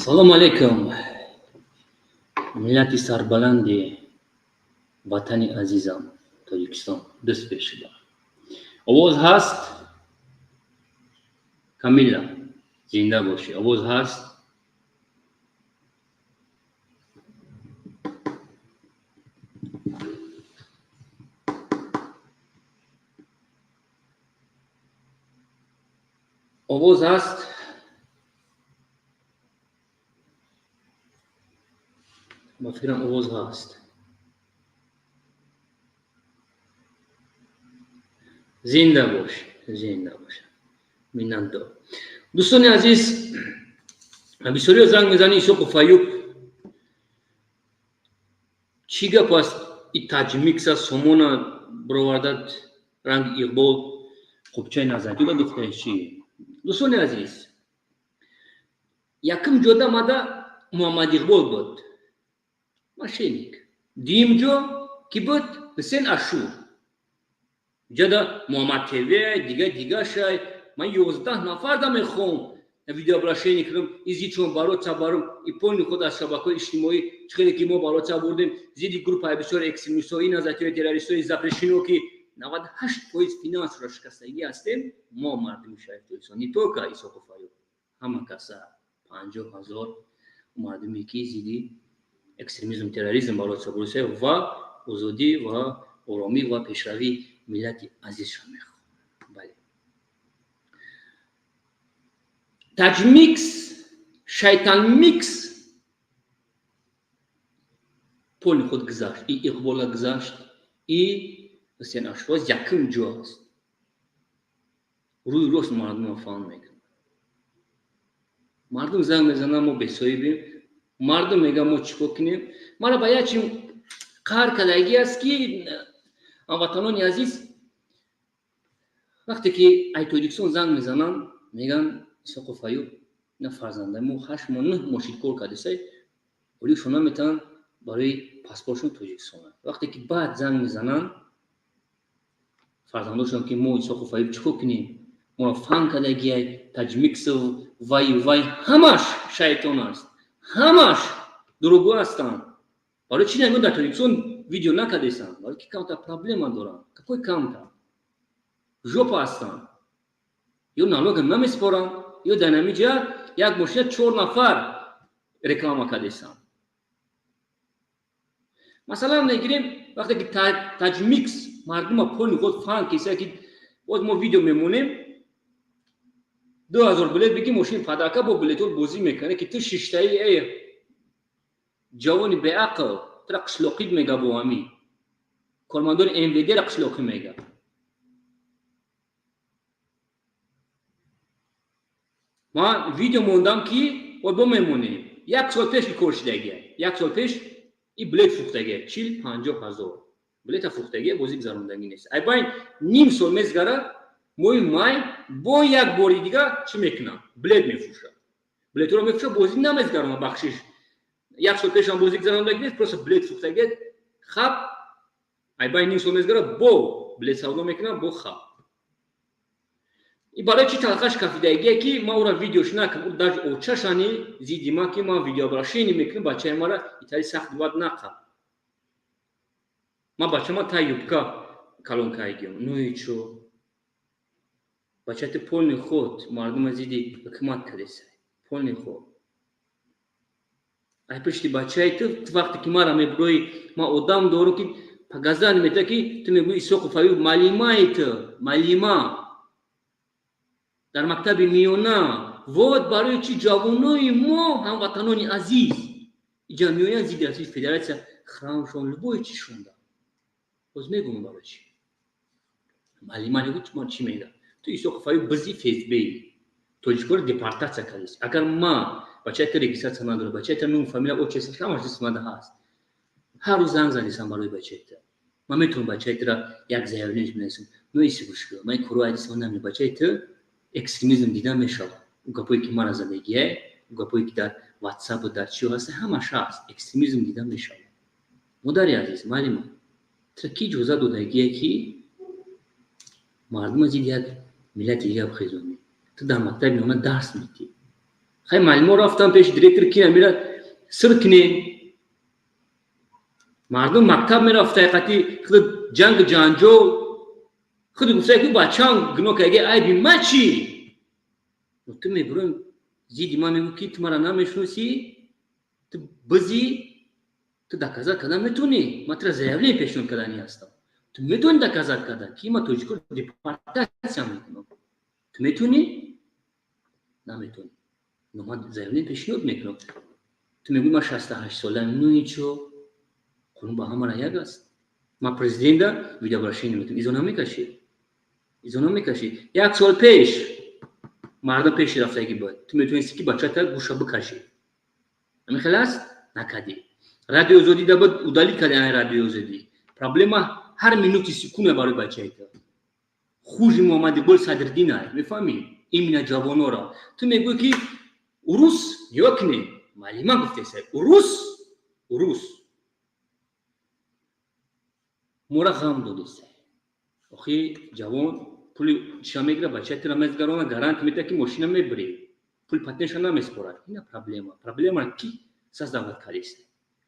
Салому алейкум, миллати сарбаланди ватани азизам Тоҷикистон. Дӯст бешуда. Овоз ҳаст? Камила, зинда бошӣ. Овоз ҳаст? Овоз ҳаст? Ба фикрам, овоз ҳаст. Зинда бош, зинда бош, миннатдор. Дӯстони азиз, бисёриё занг мезанӣ: «Исоқов Аюб, чӣ гап аст? И Таҷмикса сомона бировардад, ранги Иқбол қубчаи назартиба духтаи чӣ?» Дӯстони азиз, якум ҷода мада Муҳаммад Иқбол буд, мошенник. Дуюм ҷо ки буд? Ҳусен Ашур. Ҷада Муҳаммад ТВ, дига дигашай. Ман 11 нафарда мехоҳам видеообращение кунам и зидшон бороться барам. И полный худ аз шабакаҳои иҷтимоӣ, чӣ хеле ки мо бороться бурдем зидди группаи бисёр экстремистҳо, ин назатиҳои террористҳои запрещено, ки 98% финансро шикастагӣ ҳастем мо, мардуми шарифи Тоҷикистон. Не только Исоқов Аюб, ҳама каса, 50 000 мардуме, ки зидди экстремизм, терроризм бороться бурдем ва озодӣ ва оромӣ ва пешравии миллати азизшон мехоҳам. Бале, Таҷмикс, Шайтанмикс полный худ гузашт, и Иқбола гузашт, и Ҳусен Ашроз якум ҷо аст. Рӯи рост мардумро фаҳм мекунад. Мардум занг мезанад: «Мо бесоҳибем». Мардум мегӯяд: «Мо чӣ кор кунем?» Мара ба як чим қаҳр кардагӣ аст, ки, ҳамватанони азиз, вақте ки ай Тоҷикистон занг мезананд, мегӯянд: «Исоқов Аюб, ина фарзандаи мо 8 моҳ, 9 моҳ шид, кор кардисай, олишон наметавонанд барои паспортшон Тоҷикистон». Вақте ки баъд занг мезананд фарзандошон, ки мо, Исоқов Аюб, чӣ кор кунем, моро фан кардагиай Таҷмиксов, вай вай, ҳамаш шайтон аст, ҳамаш дурӯғгӯ ҳастанд. Барои чӣ намо дар Тоҷикистон видео накардесанд? Барои ки камтар проблема доранд. Какой камтар? Жопа ҳастанд, ё налога намеспоранд, ё дар ҳамин як мошина чор нафар реклама кардесанд. Масалан, мегирем, вақте ки Таҷмикс мардума полный худ фан киса, ки боз мо видео мемонем, 2000 билет бигӣ, мошини падака бо билетҳо бозӣ мекунад, ки ту шиштаи, эй ҷавони беақл, тура қишлоқид мега, бо ҳамин кормандони МВД ра қишлоқӣ мега. Ман видео мондам, ки бо мемонем, як сол пеш кор шидагия, як сол пеш и билет фурӯхтагия, 40-50 ҳазор билета фурӯхтагия, бозӣ гузарондагӣ нест. Айбайн ним сол мезгара, моҳи май бо як бори дига чӣ мекунам? Билет мефурӯшад, билетҳоро мефурӯшад, бозӣ намезгарона. Бахшиш, як сол пешам бозӣ гузарондагӣ нест, просто билет фурӯхтагия. Хаб, айбайн ним сол мезгара, бо билет савдо мекунам, бо хаб. И барои чӣ талқаш кафидагие, ки ман ӯра видеош накунам? Даже очашани зидди ман, ки ман видеообращение мекунам, бачаи мара итари сахт бояд нақаб. Ман бачама та юбка калон кардагиам. Ну и чо? Бачати полный худ мардума зидди ҳукумат кардесай, полный худ. Ай пишти бачаи ту, вақте ки мара мебурои, ман одам дорум, ки показания мета, ки ту мегӯи: «Исоқов Аюб, малимаи ту, малима». Дар мактаби миёна. Вот барои чи ҷавонои мо, ҳамватанони азиз, иҷа меоянд, зидди Российской Федерация храмшон, любое чишонда. Боз мегӯм, барои чи маълима нигӯ, ма чӣ мега. Ту, Исоқов, бизи ФСБ тоҷикоро депортатсия кардест. Агар ма бачаи ту регистрация надорам, бачаи ту нум, фамилия, отчество, ҳамаш дастмада ҳаст. Ҳар рӯз занг задисам барои бачаи ту. Ман метавонам бачаи тура як заявление бинависам. Но иси гӯш кун, ман куро айдисам наме. Бачаи ту экстремизм дида мешавад. Ӯ гапое ки мара задагия, ӯ гапое ки дар ватсапу дар чиё ҳаст, ҳамаш ҳаст, экстремизм дида мешавад. Модари азиз, маълима, тура ки иҷоза додагие, ки мардума зидди як миллати дига бихезонӣ? Ту дар мактаби миёна дарс медиҳӣ. Хай, маълимо рафтан пеши директор, ки амира сир кунем. Мардум мактаб мерафта, ҳақиқати худ ҷангу ҷанҷол. Худ гуфта, ки бачаам гуноҳ кардаги, айби ма чӣ? Ту мебурем зидди ман, мегӯ, ки ту мара намешиносӣ, ту бизи. Ту доказать кардан метавонӣ? Ман тура заявление пешниҳод кардани ҳастам. Ту метавонӣ доказать кардан, ки ман тоҷикоро депортатсия мекунам? Ту метавонӣ? Наметавонӣ. Но ман заявление пешниҳод мекунам. Ту мегӯӣ, ман 68 солаам. Ну и чо? Қонун ба ҳамара як аст. Ман президента видеообращение мекунам. Изо намекашӣ, изо намекашӣ. Як сол пеш мардум пеши рафтагӣ буд. Ту метавонисти, ки бачата гӯша бикашӣ. Ҳамин хел аст, накардӣ. Радиои Озодӣ да буд, удалить карди. Ай, Радиои Озодӣ проблема ҳар минути секунда барои бачаи ту. Хужи Муҳаммад Иқбол Садриддин ай, мефаҳмӣ? Именно ҷавонора ту мегӯӣ, ки урус ё кунем. Маълима гуфтеса, урус, урус мора ғам додеса. Охи, ҷавон пули чиша мегира, бачаи тура мезгарона, гарант медиҳад, ки мошина мебирӣ, пули патентша намеспорад. Ина проблема. Проблема ки создавать кардеса?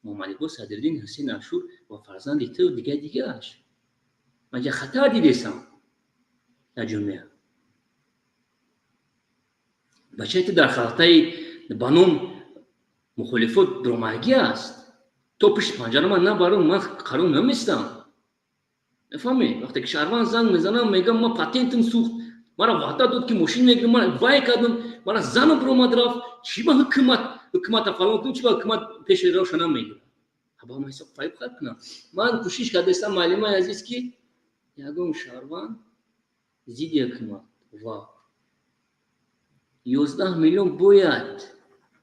Муҳаммад Иқбол Садриддин, Ҳусейн Ашур ва фарзанди ту, дига дигааш. Ман ҷа хатар дидесам дар ҷомеа. Бачаи ту дар халтаи ба ном мухолифот ромагӣ аст. То пишти панҷара ман набарам, ман қарор наместам, мефаҳмед? Вақте ки шаҳрванд занг мезанам, мегам, ман патентам сӯхт, мара ваъда дод, ки мошин мегирам, ман вай кардам, мара занам биромад рафт. Чӣ ба ҳукумат, ҳукумата фалон кун, чӣ ба ҳукумат пеши роша намегирад? Ба ман ҳисоб файб хат кунам. Ман кӯшиш кардастам, маълимаи азиз, ки ягон шаҳрванд зидди ҳукумат ва 11 миллион бояд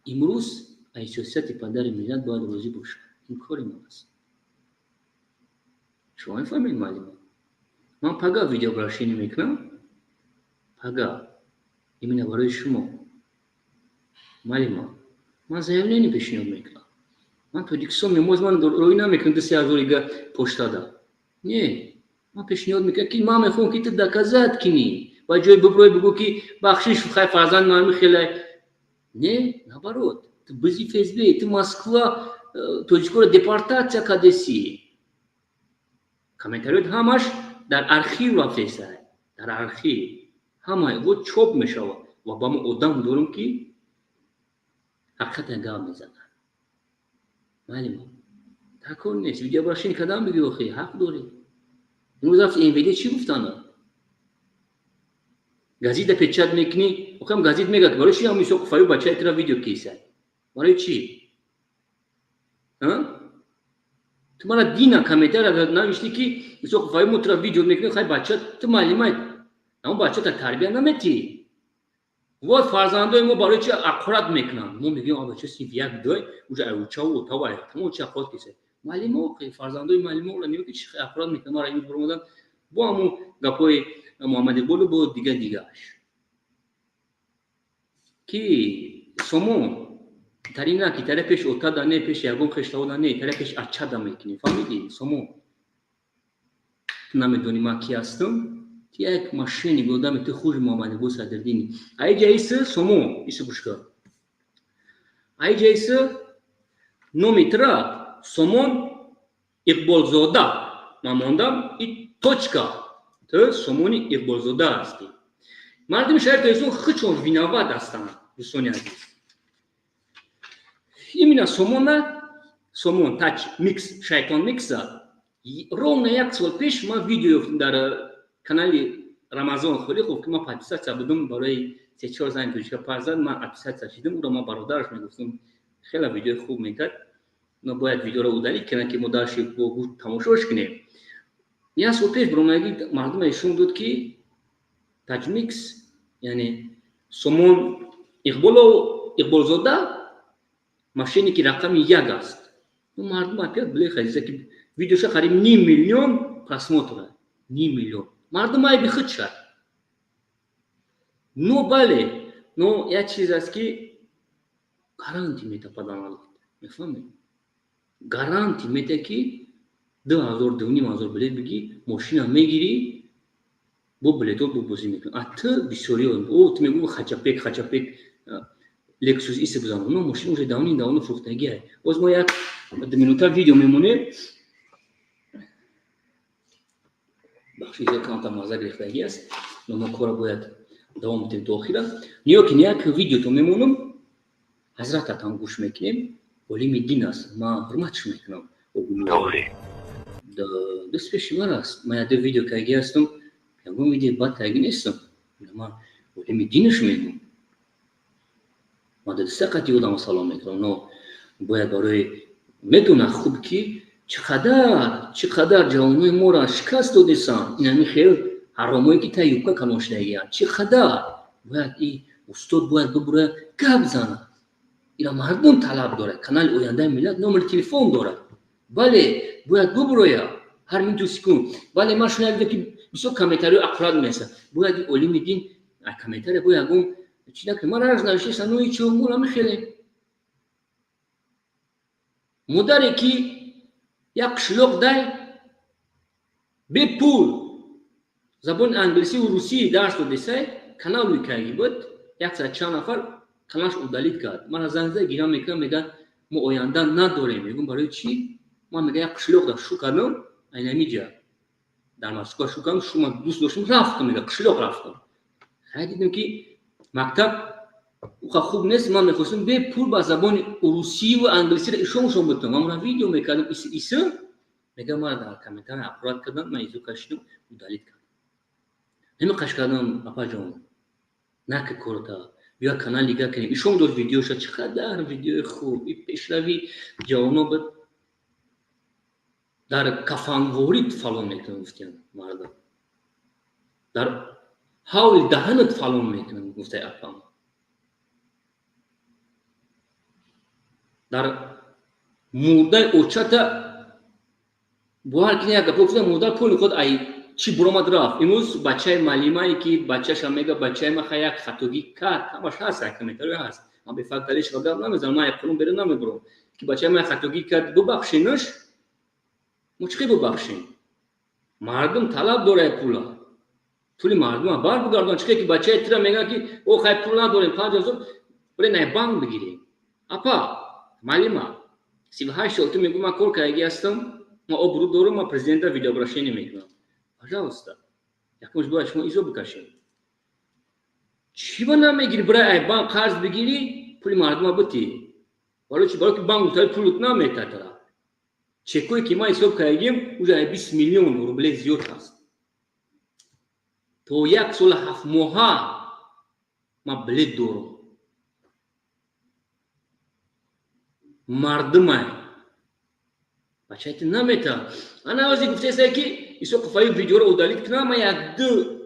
имрӯз аз сиёсати падари миллат бояд розӣ бошад. Ин кори ман аст. Шумо мефаҳмед, маълима? Ман пага видеообращение мекунам, пага, именно барои шумо, маълима. Ман заявление пешниҳод мекунам. Ман Тоҷикистон мемоз, ман рӯй намекунам 2-3 ҳазор ига поштада. Не, ман пешниҳод мекунам, ки ман мехоҳам, ки ту доказать кунӣ. Ба ҷои биброй, бигӯ, ки бахшиш, хай, фарзанд ман хеле. Не, наоборот, ту бизи ФСБ, ту Москва тоҷикоро депортатсия кардеси. Комментариёт ҳамаш дар архив рафтеса, дар архив ҳама во чоп мешавад. Ва ба мо одам дорум, ки ҳақиқата гап мезанад. Маълима, такор нест. Видеообращение кардам, бигӯ, охи, ҳақ дорӣ. Имрӯз рафти МВД, чӣ гуфтанд? Газета печать мекунӣ. Охам газет мега, ки барои чи ҳам Исоқов Аюб бачаи тура видео кисад? Барои чӣ ту мара дина комментария навиштӣ, ки Исоқов Аюб, мо тура видео мекунем? Хай, бача ту маълимай, аммо бачата тарбия наметӣ. Вот фарзандои мо барои чи ақурат мекунанд? Мо мегӯем, а бача синфи як дой уже айучаву отаву ай тамом чи ақурат киса. Маълимо, фарзандои маълиморо нигоҳ, ки чи ақурат мекунанд. Мара имрӯз баромадан бо ҳамун гапҳои Муҳаммад Иқболу, бо дига дигааш, ки сомон тарина, ки таре пеш отада не, пеш ягон хештавода не, таре пеш ачада мекунӣ. Фаҳмидӣ, сомон? Ту намедонӣ ман ки ҳастам. Ту як мошенник одаме, ту хуж Муҳаммад Иқбол Садриддини. Аиҷа иси сомон, иси гӯшка, аиҷа иси номи тура Сомон Иқболзода ман мондам и точка. Ту Сомони Иқболзода ҳастӣ. Мардуми шаҳри Тоҷикистон худшон виноват ҳастанд, дӯстони азиз. Именно Сомона, Сомон тач микс, шайтон микса. Ровно як сол пеш ман видео ёфтам дар канали Рамазон Холиқов, ки ман подписаться будам, барои се-чор зани тоҷика пас зад, ман подписаться шидам, ӯро ман бародараш мегуфтам, хеле видеои хуб мекард. Но бояд видеоро удалить кунад, ки мо дальше бо гӯш тамошош кунем. Як сол пеш баромадагӣ мардуме ишон дод, ки Таҷмикс, яъне Сомон Иқболов, Иқболзода мошенники рақами як аст. Мардум опять билет харида, ки видеоша қариб ним миллион просмотра, ним миллион. Мардум айби худ шад. Но бале, но як чиз аст, ки гарантия мета паданалат, мефаҳмед? Гарантия мета, ки 2000, 2500 билет бигӣ, мошина мегирӣ, бо билетот бо бозӣ мекунӣ. А ту бисёриё, о, ту мегӯ хачапек, хачапек, Лексус исе бизанам, но мошина уже давнин давно фурӯхтагиай. Боз мо як 2 минута видео мемонем. Бахши камтар маза гирифтагӣ аст, но мо кора бояд давом бидем то охира. Ниё ки як видеото мемонам, ҳазрататам гӯш мекунем, олими дин аст, ман ҳурматш мекунам. Дӯст пеши ман аст, ман яде видео кардагӣ ҳастам, ягон видеои бад кардагӣ нестам, ман олими динаш мегӯм. Ман даста қати одама салом мекунам, но бояд барои медонад хуб, ки чӣ қадар ҷавонои моро шикаст додесанд инами хел ҳаромое, ки таи юбка калон шудагиянд. Чӣ қадар бояд и устод бояд бибурояд, гап занад. Ира мардум талаб дорад, канали «Ояндаи миллат» номери телефон дорад. Бале, бояд бибурояд ҳар минуту секунд. Бале, ман шунидам, ки бисёр комментариҳо аккурат менависанд. Бояд олими дин комментария бояд ягон чӣ накунад. Ман раз навиштаистам, ну ичо мо мехелем. Модаре, ки як қишлоқ дай бепул забони англисиву русӣ дарс додесай, канал рӯй карги буд, яксад чанд нафар каналш удалить кард. Мана занг зада гирам мекунам, мегӯяд, мо оянда надорем. Мегӯм, барои чӣ? Ман мега як қишлоқ да шу кардам, айнамиҷа дар Москва шу кардам, шу ман дӯст доштам, рафтам, мега қишлоқ рафтам. Хай, дидем, ки мактаб уқа хуб нест, ман мехостам бепул ба забони урусиву англисиро ишоншон бутам. Ман мора видео мекардам, иса мега мара дар комментария аккурат кардам, ман изо кашидам, удалить кардам. Намеқаш кардам, апаҷон, наки корта, биё канал дига кунем. Ишон дошт видеоша, чӣ қадар видеои хуб, и пешрави ҷавоно буд. Дар кафанворид фалон мекунам, гуфтиян мардам, дар ҳавли даҳанат фалон мекунам, гуфтаи апам, дар мурдаи очата бовар кини, як гапо гуфта, мурда пули худ ай чӣ буромад рафт. Имрӯз бачаи маълимае, ки бачаша мега, бачаи ма ха як хатогӣ кард, ҳамаш ҳаст, як комментарио ҳаст, ман бефакталиш гап намезанам, ман қонун берун намебурам, ки бачаи ма хатогӣ кард, бубахшинаш. Мо чӣ бубахшем? Мардум талаб дорад пула, пули мардума бар бигардон. Чӣ ки бачаи тира мегӯяд, ки о хай, пул надорем, 5000 бале най банк бигирем. Апа маълима, 38 сол ту мегӯ, ман кор кардагӣ ҳастам, ман обрӯ дорам, ман президента видеообращение мекунам. Пожалуйста, якумш бояд шумо изо бикашед. Чӣ ба намегирӣ, бирай ай банк қарз бигирӣ, пули мардума битӣ? Барои чи? Барои ки банк гуфтаи пулут наметатара. Чекое, ки ман ҳисоб кардагим, уже ай 20 миллион рубле зиёд аст. То як сола 7 моҳа ман билет дорам. Мардумай бачаи намета. Ана ози гуфтаеста, ки Исоқов видеоро удалить кунам, ман як ду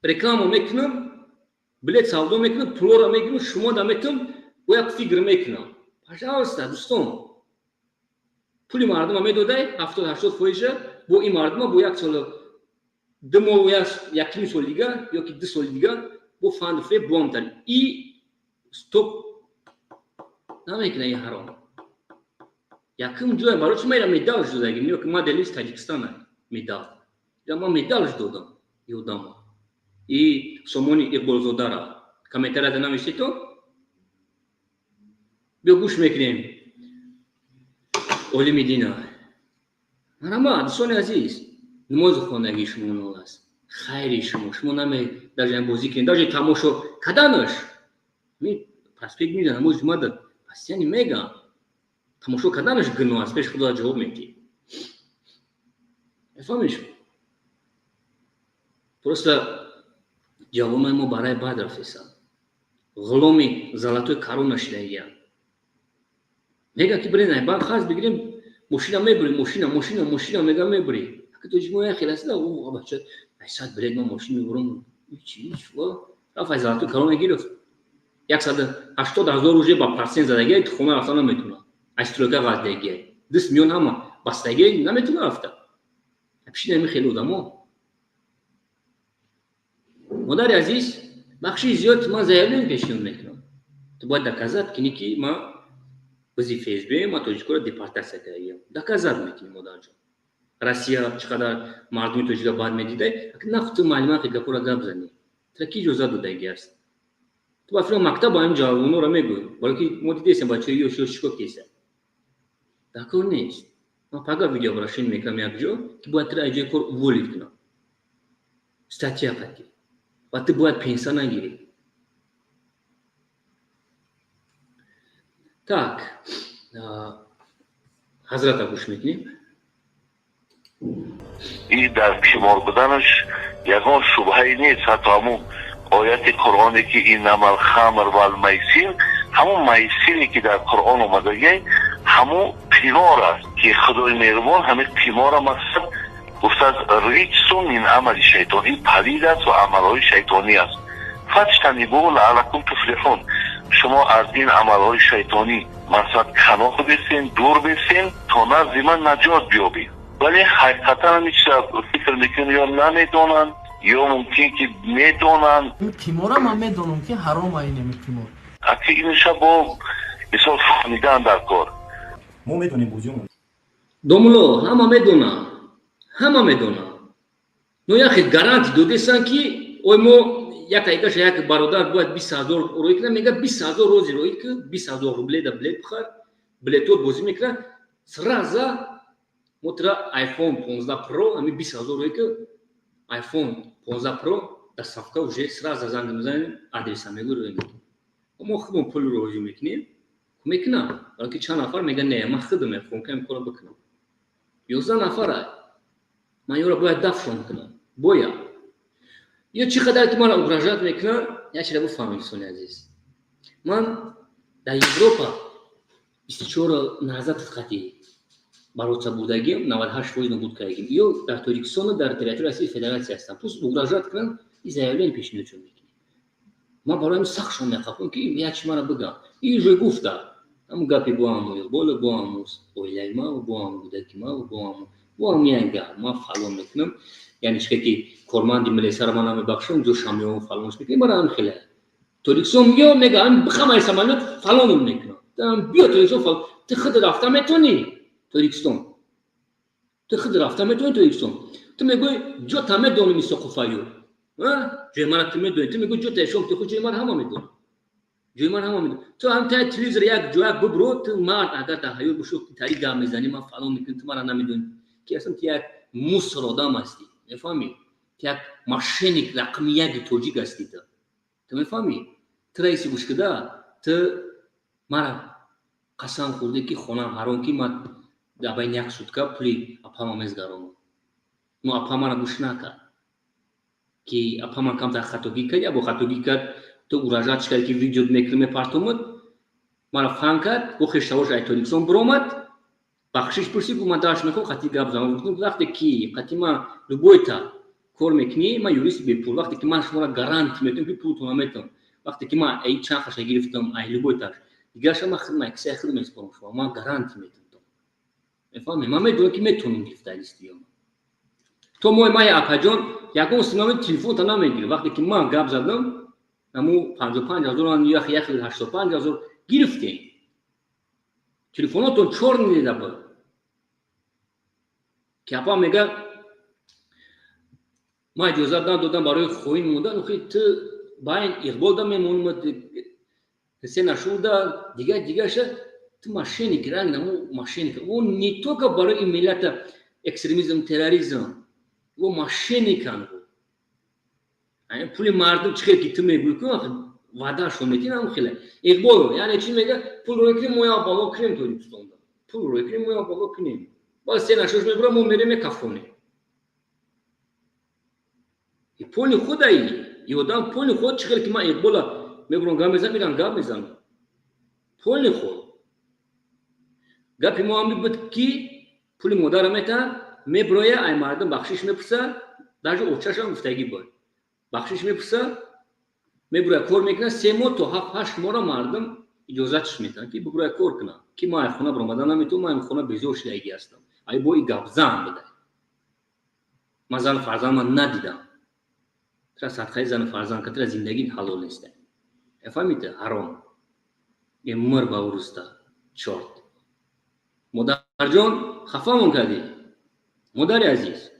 реклама мекунам, билет савдо мекунам, пулоро мегирам, шумо да метум, бо як фикр мекунам. Пожалуйста, дӯстон, пули мардума медодай, 70-80 фоиза бо ин мардума бо як сола 2 моҳ, якним соли дига ёки 2 соли дига бо фанду фреб бомтар и стоп намекуна. И ҳаром якум ҷоя. Барои чи ман ира медалш додагим? Ё ки моделист Таҷикистона медал, я ман медалш додам ёдама и Сомони Иқболзодара комментарияда навиштед. То биё гӯш мекунем олими дина. Марама, дӯстони азиз, намози хондагии шумо нол аст, хайри шумо, шумо наме даже бозӣ кунед, даже тамошо каданаш. Проспект мида намози ҷумъа да постоянно мегам, тамошо карданаш гуноҳ аст, пеши Худо ҷавоб медиҳӣ. Мефаҳмед шумо? Просто ҷавонои мо барои бад рафтесанд, ғуломи золотой корона шидагиянд. Мега ки бирен, ай банк қарз бигирем, мошина мебурем, мошина, мошина, мошина, мега мебурем. Аки тоҷик мо як хел аст, о бача, ай сад билет ман мошин мебурам. Чи рафт, ай золотой корона гирифт, 180 000 уже ба процент задагия, хона рафта наметавонад. Ай стройка ғалтидагия, даст миён ҳама бастагия, наметавонад рафта. Пиши нами хеле одамо. Модари азиз, бахши зиёд, ман заявление пешниҳод мекунам. Ту бояд доказать кунӣ, ки ман бизи ФСБ, ман тоҷикоро депортатсия кардагиям. Доказать мекунӣ, модарҷон. Россия чӣ қадар мардуми тоҷика бад медидай, наху ту маълумати гапора гап занӣ, тура ки иҷозат додаги аст? Ту ба фикр мактаб ҳамин ҷавоноро мегӯй, баро ки мо дидесем, бачаи ёш ёш чикор кеса. Дар кор нест. Ман пага видеообращение мекунам якҷо, ки бояд тура аз ҷои кор уволить кунам, статья қатӣ, ва ту бояд пенсия нагирӣ. Так, ҳазрата гӯш мекунем. И дар қимор буданаш ягон шубҳае нест. Ҳатто ҳамун ояти Қуръоне, ки иннамал хамр валмайсир, ҳамун майсире, ки дар Қуръон омадагиай, ҳамун қимор аст, ки Худои меҳрубон ҳамин қимора мақсад гуфтааст: риҷсун мин амали шайтон, ин палид аст ва амалҳои шайтонӣ аст. Фаҷтанибу лааллакум туфлиҳун, шумо аз ин амалҳои шайтонӣ мақсад канор бесен, дур бесен, то назди ман наҷот биёбед. Вале ҳақиқатан ҳамин чиза фикр мекунем, ё намедонанд, ё мумкин ки медонанд. Қимора ман медонам, ки ҳаром ай инами қимор. Аки иниша бо мисол фаҳмидан дар кор. Мо медонем бозиёмон. Домуло, ҳама медонам, ҳама медонам, но яхе гарант додесан, ки ой, мо як таигаша як бародар бояд 20 000 рӯй кунад. Мега, 20 000 рози рӯй ки 20 000 рубле да билет бихар, билетот бозӣ мекунад, сразу мо тура iPhone 15 Pro. Ҳами 20 000 рӯй ки iPhone 15 Pro доставка, уже сразу занг мезанем, адреса мегӯ, рӯй мекунем. Мо худмон пул рӯзӣ мекунем, мекунам, балки чанд нафар мега: не, ман худам мехоҳам ки ҳамин корро бикунам. 11 нафара ман ёро бояд дафшон кунам, бояд. Ё чӣ қадар ки маро угрожать мекунанд, як чиза бифаҳмед, дӯстони азиз: ман дар Европа 24 назад хати бароца будагим, 98% нобуд кардагим. Ё дар Тоҷикистону дар территорияи Россияи Федератсия ҳастам. Пусть угрожать кунанд, и заявление пешниҳодшон мекунем. Ман барои ҳамин сахтшон меқапам, ки як чи мара бигам. И уже гуфта, ҳамун гапи бо ҳаму Иқболу, бо ҳаму оилаи ман, бо ҳаму кӯдаки ман, бо ҳаму як гап ман фалон мекунам. Яъне чике ки корманди милисаро ман намебахшам, ҷо шамён фалонш мекунем. Бара ҳамин хеле Тоҷикистон меё, мега ҳамаи самолёт фалонум мекунам, биё Тоҷикистон. Ту худ рафта метавонӣ Тоҷикистон? Ту худ рафта метавонӣ Тоҷикистон? Ту мегӯй, ҷо та медонӣ, мисоқуфаю ҷои мара ту медонӣ. Ту мегӯй, ҷо та шом, ту худ ҷои мара ҳама медонӣ, ҷои мара ҳама медонӣ. Ту ҳам та телевизор як ҷояк бибро. Ту мард агар дар ҳаёт бошӣ, тари гап мезанӣ, ман фалон мекунам, ту мара намедонӣ, ки аслан ту як мусор одам ҳастӣ, мефаҳмӣ? Ту як мошенник рақами яки тоҷик ҳастӣ. Ту мефаҳмӣ? Ту раиси гӯшкида, ту мара қасам хӯрдӣ, ки хонаам ҳаром, ки ман дар байни як сутка пули апама мезгаронам. Но апа мара гӯш накард, ки апа ман камтар хатогӣ кард, я бо хатогӣ кард. Ту угрожать кард, ки видео мекунӣ, мепартомад. Мара фан кард, бо хештавош ай Тоҷикистон биромад, бахшиш пурсид, гуфт: ман дарш мехоҳам, қати гап занам. Вақте ки қати ман любойта кор мекунӣ, ман юристи бепул. Вақте ки ман шуморо гарант метавам, ки пултона метавам, вақте ки ман ай чанд хаша гирифтам, ай любойташ дигарша, ман хидма кисаи худ месупорам шумо, ман гаранти метавам, мефаҳмӣ? Ман медонам, ки метавонам гирифта листиёма. То мои май апаҷон ягон синами телефонта намегирӣ. Вақте ки ман гап задам, аму 55 0 яхе 85 0 гирифтем, телефонотон чор нида буд, ки апа мега, ман иҷозат надодам барои хоин мондан. Охи, ту байн Иқбол да мемонам, се нашуда, дигар дигарша. Ту мошенник, ранг наму мошенник. О, не только барои миллата экстремизм, терроризм, о мошенникан. Пули мардум чӣ хел ки ту мегӯӣ, ку ваъдаашон метин, ҳам хеле Иқбол, яъне чӣ мега: пул рӯй кунем, мо як бало кунем Тоҷикистонда, пул рӯй кунем, мо як бало кунем. Боз се нашош мебурам, мо мерем, мекафонем. И поли худай, и одам поли худ чӣ хел ки ман Иқбола мебурам гап мезанам, ирам гап мезанам. Поли худ. Гапи мо ҳам буд ки пули модарам мета, меброя, ай мардум бахшиш мепурса, даже очашам гуфтагӣ буд. Бахшиш мепурса, меброя кор мекунад, 3 моҳ то 7-8 моҳро мардум иҷозатш метаванд ки биброя кор кунад. Ки ман ай хона баромада наметавонам, ман ай хона безор шудагӣ ҳастам. Ай бо и гапзан буда. Ман зану фарзандама надидам. Тра садқаи зану фарзанд ка тра зиндагӣ ҳалол нест. Фаҳмида? Ҳаром. Е мр ба уруста. Чорт. Модарҷон, хафамон кардӣ. Модари азиз.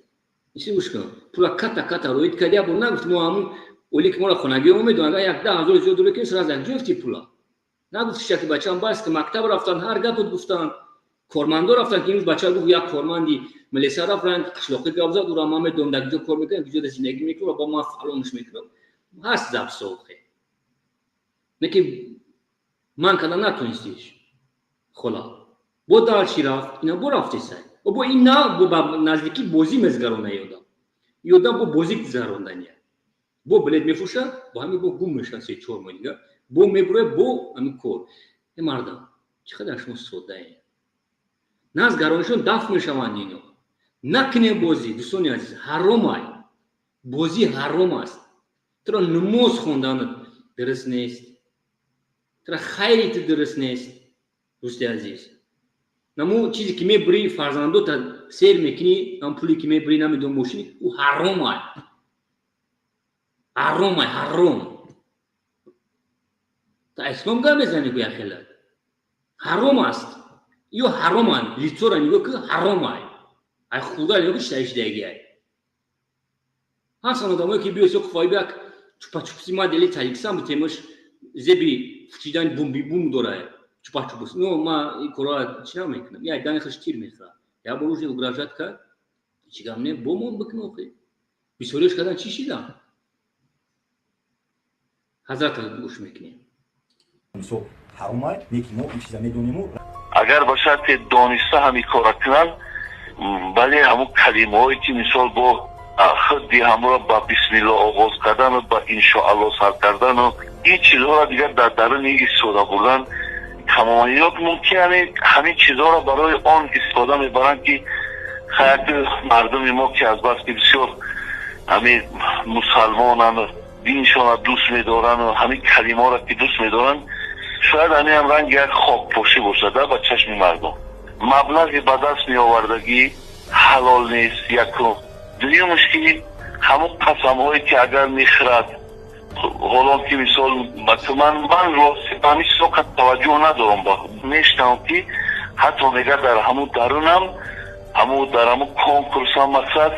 Иси гӯш кун. Пула ката ката роид кардӣ, або нагуфт мо ҳамун оле ки моро хонагӣ омедон, агар 10,000 зиёд дорӣ ки сразу як ҷо пула. Нагуфт ки бачаам бас ки мактаб рафтан, ҳар гапот гуфтан. Кормандо рафтан ки имрӯз бача гуфт як корманди милиса рафт ранг қишлоқӣ гап зад, ӯро ман медонам дар куҷо кор мекунам, куҷо дар зиндагӣ мекунам ва бо ман фалонш мекунам. Ҳаст запсохе. Не ки ман када натонистиш. Хола. Бо дальше рафт, ина бо рафтесай. Бо ин на бо ба наздикӣ бозӣ мезгарона ёдам. Ёдам бо бозӣ гузарондания. Бо билет мефурӯшад, бо ҳамин бо гум мешавад 3-4 моҳ дигар. Бо мебурояд, бо ҳамин кор. Э мардам, чӣ қадар шумо содаед. Назгаронишон дафт мешаванд ино. Накунем бозӣ, дӯстони азиз, ҳаром ай. Бозӣ ҳаром аст. Туро намоз хондан дуруст нест. Туро хайри ту дуруст нест, дӯсти азиз. Наму чизе ки мебурӣ фарзандота сер мекунӣ, ам пуле ки мебурӣ намедонам мошини, ӯ ҳаром ай. Ҳаром ай, ҳаром. Та ислом гап мезанӣ гӯя хела. Ҳаром аст. Ё ҳароманд, лицора нигоҳ ки ҳаром ай. Ай худа нигоҳ ки шидаги ай. Ҳастан одамое ки биёсо қуфои як чупа-чупси ма дели таҷикистон бутемаш зеби фучидани бумби бум дорад. Чупа-чупс. Ну, ма ин корро чӣ намекунам. Я дани хаш тир мехӯрад. Я бор уже угрожать кард. Чӣ гап не, бо мон бикун охи. Бисёриаш кардан чӣ шидан? Ҳазрата гӯш мекунем. Мисол ҳаром ай, не ки мо ин чиза медонему. Агар ба шарти дониста ҳамин кора кунанд, бале ҳамун калимаҳое ки мисол бо худи ҳамро ба бисмилло оғоз кардану ба иншоалло сар кардану ин чизҳоро дигар дар даруни истифода бурдан тамоман ё мумкин ҳамин чизҳоро барои он истифода мебаранд ки хайати мардуми мо ки аз бас ки бисёр ҳамин мусалмонанд, диншонро дӯст медорану ҳамин калимаҳоро ки дӯст медоранд, шояд ҳамин ҳам ранги як хокпошӣ бошад ба чашми мардум. Маблағи ба даст меовардагӣ ҳалол нест, якум. Дуюмаш ки ҳамон қасамҳое ки агар мехӯрад, ҳолон ки мисол ман рости ба ҳамин чизҳо қад таваҷҷӯҳ надорам, мешунавам ки ҳатто мегӯяд дар ҳамун дарунам, ҳамун дар ҳамун конкурсам мақсад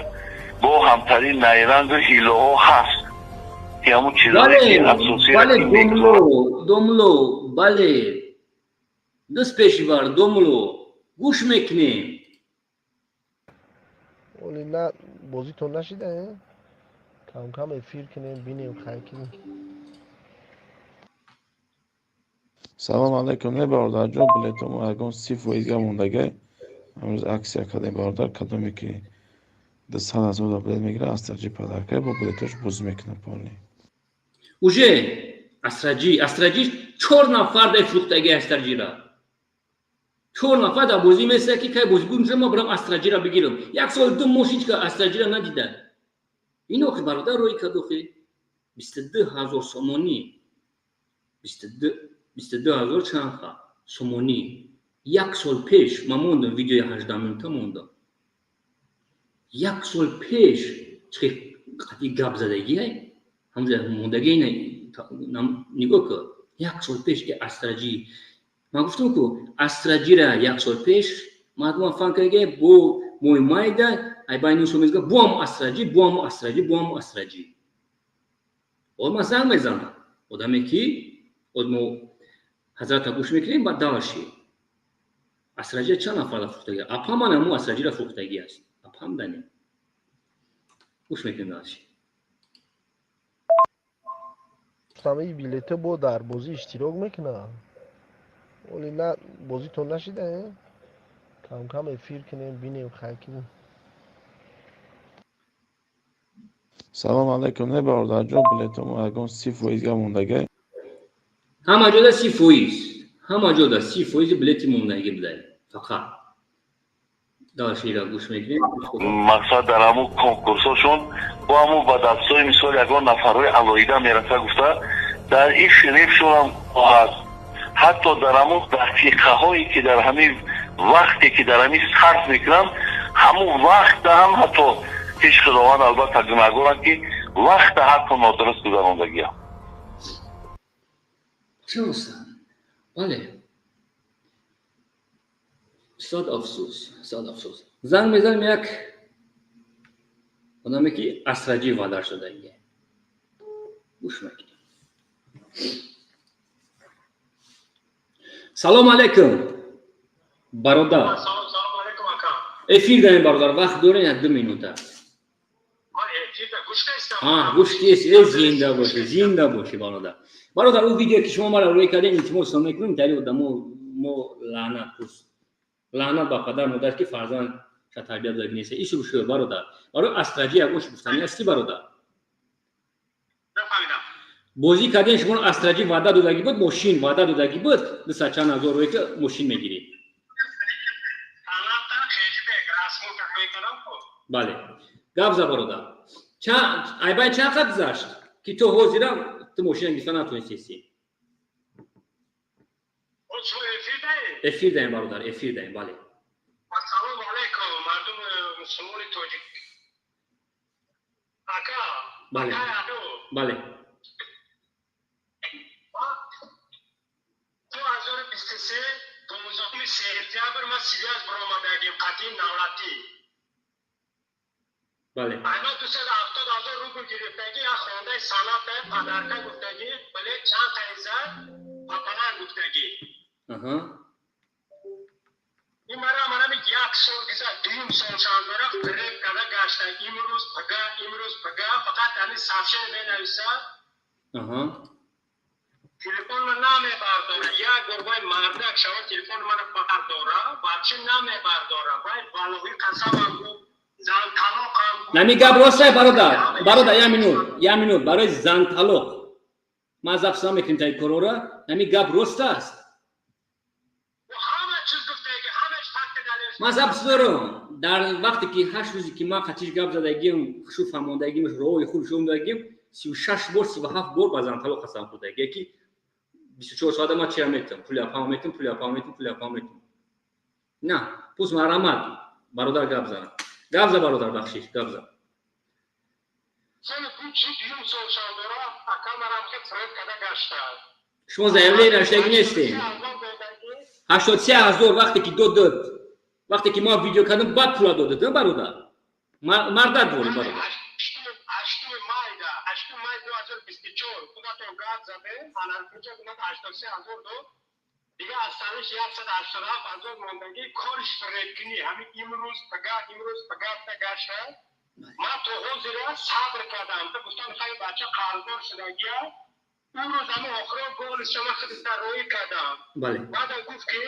бо ҳамтарин найрангу ҳилоҳо ҳаст ки ҳамун чизҳое ки асосиро бале, домло, бале, дӯст пешивар, домло, гӯш мекунем. Оли на бозитон нашида, кам-кам эфир кунем, бинем, хай кунем. Салом алайкум, не бародарҷон, билетомо ягон 30% мондагай. Ҳамрӯз аксия кардем бародар, кадоме ки 200,000 билет мегирад, Астраҷи подарка бо билетош бозӣ мекунад полни. Уже Астраҷи, Астраҷи 4 нафар дар фурӯхтаги Астраҷира. 4 нафар дар бозӣ меса ки кай бозӣ буд, ман барам Астраҷира бигирам. 1 сол 2 моҳ ҳеҷ кас Астраҷира надида. Ин охи бародар рӯй кард охи 22,000 сомонӣ. 22,000 чанд ха сомонӣ. 1 сол пеш ман мондам видеои 18 минута мондам. 1 сол пеш чӣ қатъи гап задагӣ ай? Ҳамза мондагӣ нигоҳ кун. 1 сол пеш ки Астраҷи. Ман гуфтам ку Астраҷира 1 сол пеш мардум фан карда бо моҳи майда ай байни сол мезга бо ҳам Астраҷи, бо ҳам Астраҷи, бо ҳам Астраҷи. Ҳол ман занг мезанам. Одаме ки мо ҳазрата гӯш мекунем, баъд дальше. Астраҷира чанд нафар фурӯхтагӣ? Апа ман ҳамун Астраҷира фурӯхтагӣ аст. Апам данем. Гӯш мекунем дальше. Самаи билете бо дар бозӣ иштирок мекунад. Оли на бозитон нашида, кам-кам эфир кунем, бинем, хай кунем. Салом алайкум, не бародарҷон, билетомо ягон 30% га мондагай. Ҳама ҷода 30%, ҳама ҷода 30% билети мондагӣ будай. Фақат дашира гӯш мекунем. Мақсад дар ҳамун конкурсҳошон бо ҳамун ба дастҳои мисол ягон нафарҳои алоҳида мераса гуфта, дар ин фиребшонам ҳаст. Ҳатто дар ҳамун дақиқаҳое ки дар ҳамин вақте ки дар ҳамин сарф мекунам, ҳамун вақта ҳам ҳатто пеш Худованд албатта гунаҳгорам, ки вақта ҳатто нодуруст гузарондагиам. Бале, сад афсӯс, сад афсӯс. Занг мезанем як одаме ки асраҷӣ ваъда шудагӣ. Гӯш мекунем. Салом алейкум, бародар. Эфир даем, бародар, вақт дорем як ду минута. Гӯш кист, э зинда бошӣ, зинда бошӣ, бародар. Бародар, ӯ видео ки шумо мара рӯй кардем, илтимос мекунем, тари одамо мо лаънат пурс. Лаънат ба падар модар ки фарзанд ша тарбият дода нест. Ишру шуд, бародар. Барои астраҷӣ ягон гуфтанӣ ҳастӣ, бародар? Бозӣ кардем, шумо астраҷӣ ваъда додагӣ буд, мошин ваъда додагӣ буд, дусад чанд ҳазор рӯй ки мошин мегирӣ. Бале. Гап за, бародар. Айбай чанд қад гузашт ки то ҳозира ту мошина гирифта натонистӣ? Эфир даем, бародар, эфир даем, бале. Ассалому алайкум, мардуми мусулмони тоҷик. Ака, бале. Бале. 2023 15 сентябр ман сириаз баромадагим қатъи давлатӣ. Бале. Айма 270 ҳазор рубл гирифтагӣ, як хондаи санъат падарка гуфтагӣ, бале чанд қайза папалан гуфтагӣ. Ин мара манами як сол гиза, дуюм сол шандора фиреб карда гашта. Имрӯз пага, имрӯз пага, фақат ҳамин сообщение менависа. Телефонро намебардора. Як бор вай мардак шава телефони мана бардора, вообще намебардора. Вай валоҳи қасамам гуфт, занталоқам гуфт. Нами гап ростай, бародар. Бародар, як минут, як минут. Барои занталоқ. Ман запис намекунем таи корора. Нами гап рост аст. Ман запис дорам. Дар вақте ки 8 рӯзе ки ман қатиш гап задагим, хушу фаҳмондагим, роҳи худ шундагим, 36 бор, 37 бор ба занталоқ қасам хӯрдагӣ, ки 24 соата ман чира метам, пули апам метам, пули апам метам, пули апам метам. На, пус марамат, бародар гап зана. Гап за, бародар, бахшиш, гап за. Шумо заявление навиштагӣ нестем. 83 ҳазор вақте ки дод, вақте ки мо видео кардем, баъд пула додед, бародар. Мардак ворӣ, бародар. 8 май 8 май 2024 худатон гап задем, анаркуҷа гумад 83 ҳазор дод. Дига аз таниш 187 ҳазор мондагӣ, кориш фиребкунӣ. Ҳамин имрӯз пага, имрӯз пага та гашта. Ман то ҳозира сабр кардам. Та гуфтам хай бача қарздор шудагия. Он рӯз ҳамин охирон голишо ман худиста роӣ кардам. Баъдам гуфт ки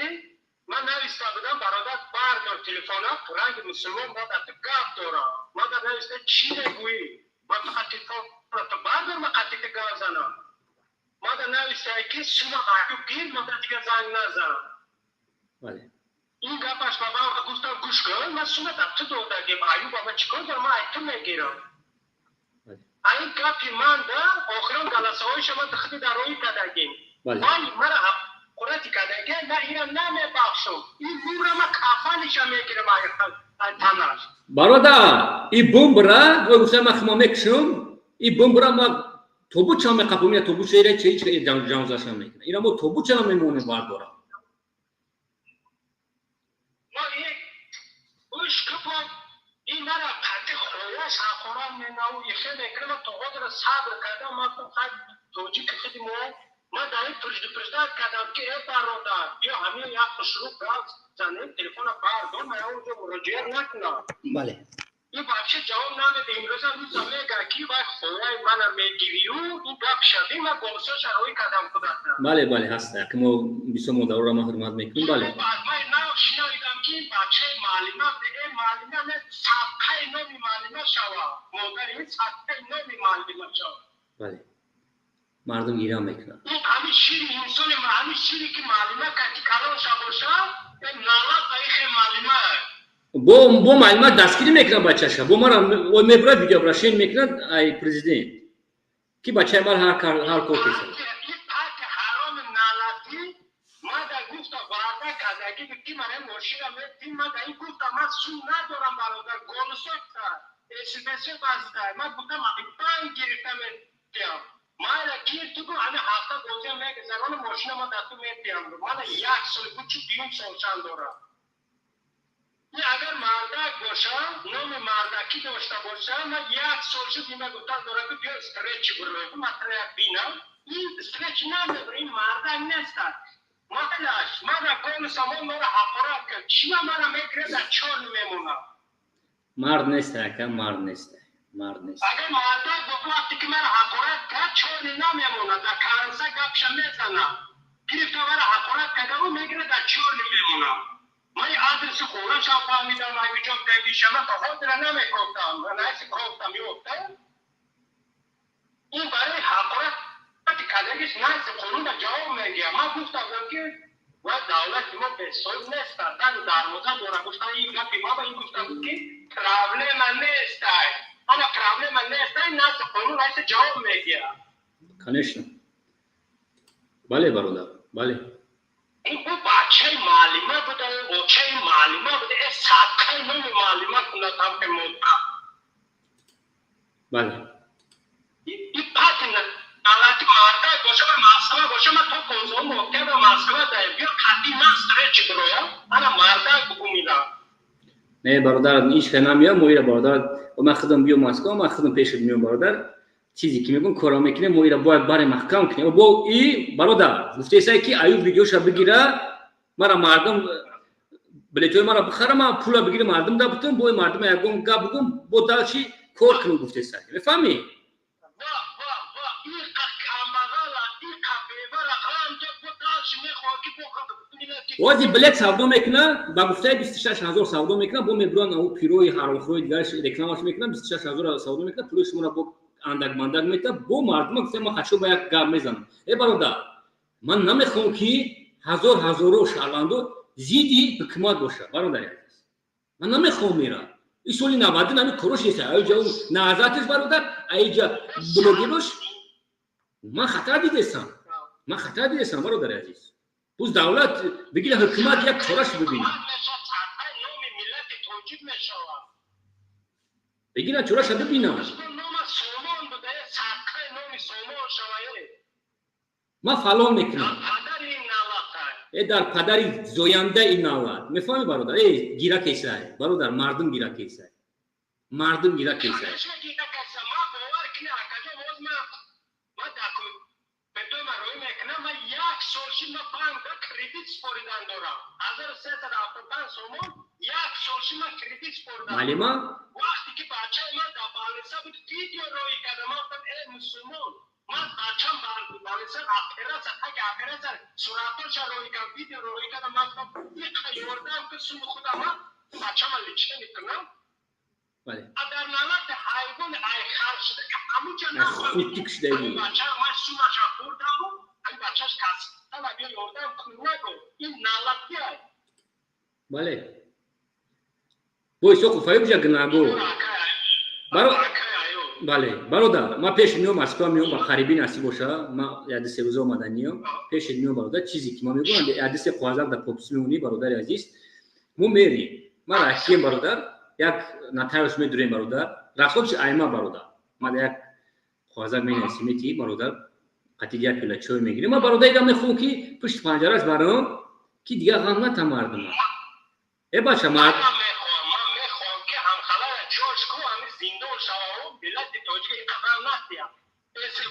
ман нависта будам, бародар бардор телефона, ранги мусулмон ман дар ту гап дорам. Ман дар нависта чӣ мегӯӣ? Ман фақат телефонро бардор, ман қатъи ту гап занам. Ман дар нависта ки сума аюб гир, ман дар дигар занг назан. Ин гапаш ба ман гуфтам гӯш кун, ман сума дар ту додагим, аюб ман чӣ кор дорам, ман ай ту мегирам. Ин гапи ман да охирон галасаҳоиша ман худи дар роӣ кардагим. Вай мара қурати кардагӣ, ман ира намебахшам. Ин бумра ман кафаниша мегирам ай танаш. Бародар, ин бумбра, вой гуфтам ман хума мекушам, ин бумбра ман тобутча меқапам, ина тобутча ира чи ҳеч ҷангзаша мекунам. Ира мо тобутча намемонем бардорам. Мо ин гӯш купон, ин мара қатъи хояш ҳақорат менаву ихе мекунам, то ҳозира сабр кардам, ман гуфтам хай тоҷики худи мо. Ман дар ин предупреждать кардам ки э бародар, биё ҳамин як хушрӯ гап занем, телефонро бардор, ман онҷо муроҷиат накунам. Бале. Ин вообще ҷавоб намеда. Имрӯза рӯза мега ки вай хояи мана мегирию, ин гап шавӣ, ман голосоша роӣ кардам худатам. Бале, бале, ҳаст. Ки мо бисёр модароро ман ҳурмат мекунем, бале. Ман нав шинавидам ки бачаи муаллима, э муаллима не, садқаи номи муаллима шава, модари ин садқаи номи муаллима шава. Бале, мардум гиря мекунад. Ин ҳамин шири инсони, ҳамин шире ки муаллима кати калон шабоша, ин налат ба ихе муаллима. Бо муаллима дастгирӣ мекунад бачаша, бо мара мебурад, видеообращение мекунад, ай президент, ки бачаи мара ҳар кор кесад. Ин паки ҳароми налатӣ мада гуфта, ваъда кардагӣ буд, ки мана мошина метим. Мада ин гуфта, ман сум надорам, бародар, голосота смс баста. Ман гуфтам, банк гирифта метиям, мана гир ту гу, ҳами ҳафта бозиам мегузаронам, мошина ма дар ту метиям. Мана як сол буд, чу дуюм сол чанд дорам. Ин агар мардак боша, номи мардакӣ дошта боша, ман як сол шуд, ина гуфтан дорам, ки биё встречи буроем, ман тра бинам. Ин встречи намебура, ин мардак неста. Малаш мана голосамон мара ҳақорат кард, чима мара мегирад, дар чор мемонам. Мард неста, ака, мард неста, мард нест. Агар мардак бо, вақте ки мара ҳақорат кард, чорни намемонад, дар канса гапша мезанам. Гирифта мара ҳақорат карда, ӯ мегирад, дар чорни мемонам. Ман адреси хонашам фаҳмидам, агиҷо дагишама то ҳозира намекофтам, наиси кофтам, ёфтам. Ин барои ҳақорати кардагиш назди қонун ҷавоб мегӯям. Ман гуфтам, ки ва давлати мо бесоҳиб нест, дару дарвоза дора. Гуфтам, ин гапи ма ба ин гуфтам, ки проблема нестай, ана проблема нестай, назди қонун раиса ҷавоб мегӯям. Конечно, бале, бародар, бале. Ин бу бачаи муаллима буда, очаи муаллима буда, э садқаи номи муаллима кунад ҳамке модар. Бале. И пати налати мардак боша, ва Москва боша, ман то 15 октябр Москва даем, биё қати ман встречи бироям, ана мардак бугумина. Не, бародар, ҳеч хел намеям мо ира, бародар. Ман худам биё Москва, ман худам пешат меём, бародар. Чизе ки мегӯм, корро мекунем, мо ира бояд баре маҳкам кунем. Бо и бародар гуфтесае, ки аю видеоша бигира, мара мардум билетҳои мара бихара, ман пула бигири, мардум да бутум, бо мардум ягон гап бугум, бо дальше кор кунем, гуфтесай, мефаҳмӣ? Ва ва ва иқа камбағала, иқа бевара ғам дод, бо дальше мехоҳад, ки бо Ози билет савдо мекуна, ба гуфтаи 26 000 савдо мекуна, бо мебуран ау пирои ҳаромхӯрои дигараш рекламаш мекуна, 26 000 савдо мекуна, пули шуморо бо андак мандак мета. Бо мардума гуфта, ман хачо ба як гап мезанам. Э бародар, ман намехоҳам, ки ҳазор ҳазоро шаҳрвандо зидди ҳукумат боша, бародари азиз, ман намехоҳам. Мера и соли навадин ҳами корош нест, аиҷа наҳзатиш, бародар, аиҷа блогерош. Ман хатар дидесам, ман хатар дидесам, бародари азиз. Буз давлат бигира, ҳукумат як чораш бибинад. Садқаи номи миллати тоҷик мешавад. Бигира, чораша бибинад. Нома сомон буда, э садқаи номи сомон шава, э. Ман фалон мекунам. Падари ин налата. Э, дар падари зоянда ин навлат, мефаҳми, бародар? Э, гира кесай, бародар, мардум гира кесай, мардум гира кесай. Конечно, гира кеса. Ман бовар кини, акаҷо, боз ман документои рӯй мекунам. Ман як сол шид, ман банкда кредит споридан дорам, 1375 сомон. Як сол шид, ман кредит споридан. Маълима. Вақте ки бачаи ман дар больница буд, видео роӣ кардам. Ман гуфтам: «Э мусулмон, ман бачам больница, операция, таги операция, суратоша роӣ кардам, видео роӣ кардам.» Ман гуфтам: «Иқа ёрдам ки, суми худам ман бачама лечение кунам.» А дар налати ҳайвони ай хар шуда, ки ҳамуҷа Худтик шудаги. Бача ман сумаша хӯрдаму ай бачаш касала, биё ёрдам кун нагу. Ин налатия. Бале, бо Исоқу Фаюб ҷа гунаҳгор. Бале, бародар, ман пеши меом, Москва меом, ба қарибӣ насиб боша. Ман яди се рӯза омаданиём, пеши меом, бародар. Чизе ки ман мегӯям, яди се қоғазак дар подпись мемонӣ, бародари азиз, мо мерем. Ман ракием, бародар, як нотариус медурем, бародар, расходши айма, бародар. Ман як қоғазак менависем, мети, бародар, қатиди як пила чой мегирем. Ман, бародар, идам мехоҳам, ки пушти панҷараш баром, ки дигар ғам ната мардума. Э бача, мард. Ман мехоҳам, ки ҳамхалара ҷош ку, ҳами зиндон шавао, миллати тоҷик иқадар натиям.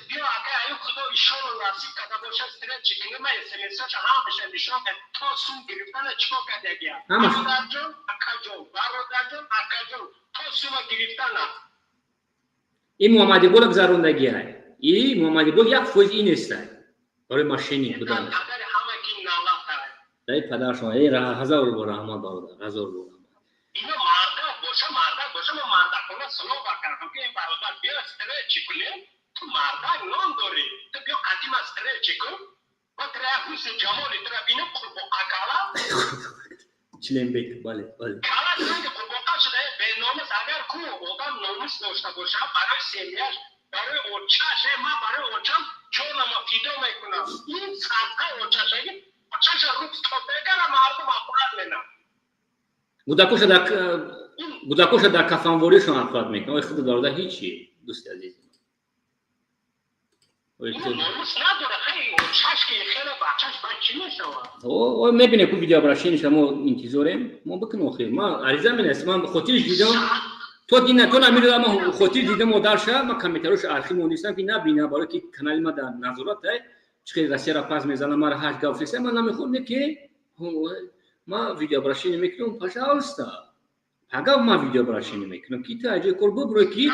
Биё, ака аю, худо ишоро насиб карда боша, встречи кунӣ. Ман смсоша ҳамаша нишон кард, то сум гирифтана чикор кардагия. Бародарҷон, акаҷон, бародарҷон, акаҷон, то сума гирифтана. Ин Муҳаммадиқбола гузарондагиай. И Муҳаммадиқбол 1% ин нестай барои мошенник будан. Падари ҳама ки налата. Дай падаршон, эй, ҳазор бор раҳмат, бародар, ҳазор бор раҳмат. Ино мардак боша, мардак боша, ман мардакона слова кардам, ки бародар, биё встречи кунем, ту мардак ном дорӣ, ту биё қадима встречи кун, ма тра ҳусни ҷамоли тура бинам, қурбоқа кала. Чиленбек, бале, бале. Кала ранги қурбоқа шуда, беномус. Агар ку одам номус дошта боша, барои семьяш, барои очаш, ман барои очам ҷонама фидо мекунам. Ин садқаи очашаги, очаша руфтодегара мардум ақурат менам. Гудакоша дар кафанворишон ақурат мекунам. Ой, худ бародар, ҳичи, дӯсти азиз. Номус надора, хеле очаш ки хеле бачаш ба чӣ мешавад? Ой, мебинем ку видеообращениеша, мо интизорем, мо бикунем. Охир ма ариза менависем, ман хотириш дидам, то дина то намедонам, ман хотир дидам модарша, ман комментариёш архив мондистам, ки набинам, барое ки канали ма дар назорат ай, чӣ хел Россияра пас мезанам, мара ҳашт гап фириста, ман намехоҳам, не ки ма видеообращение мекунам, пожалуйста, пага ма видеообращение мекунам, ки ту аҷои кор бубурӯ, ки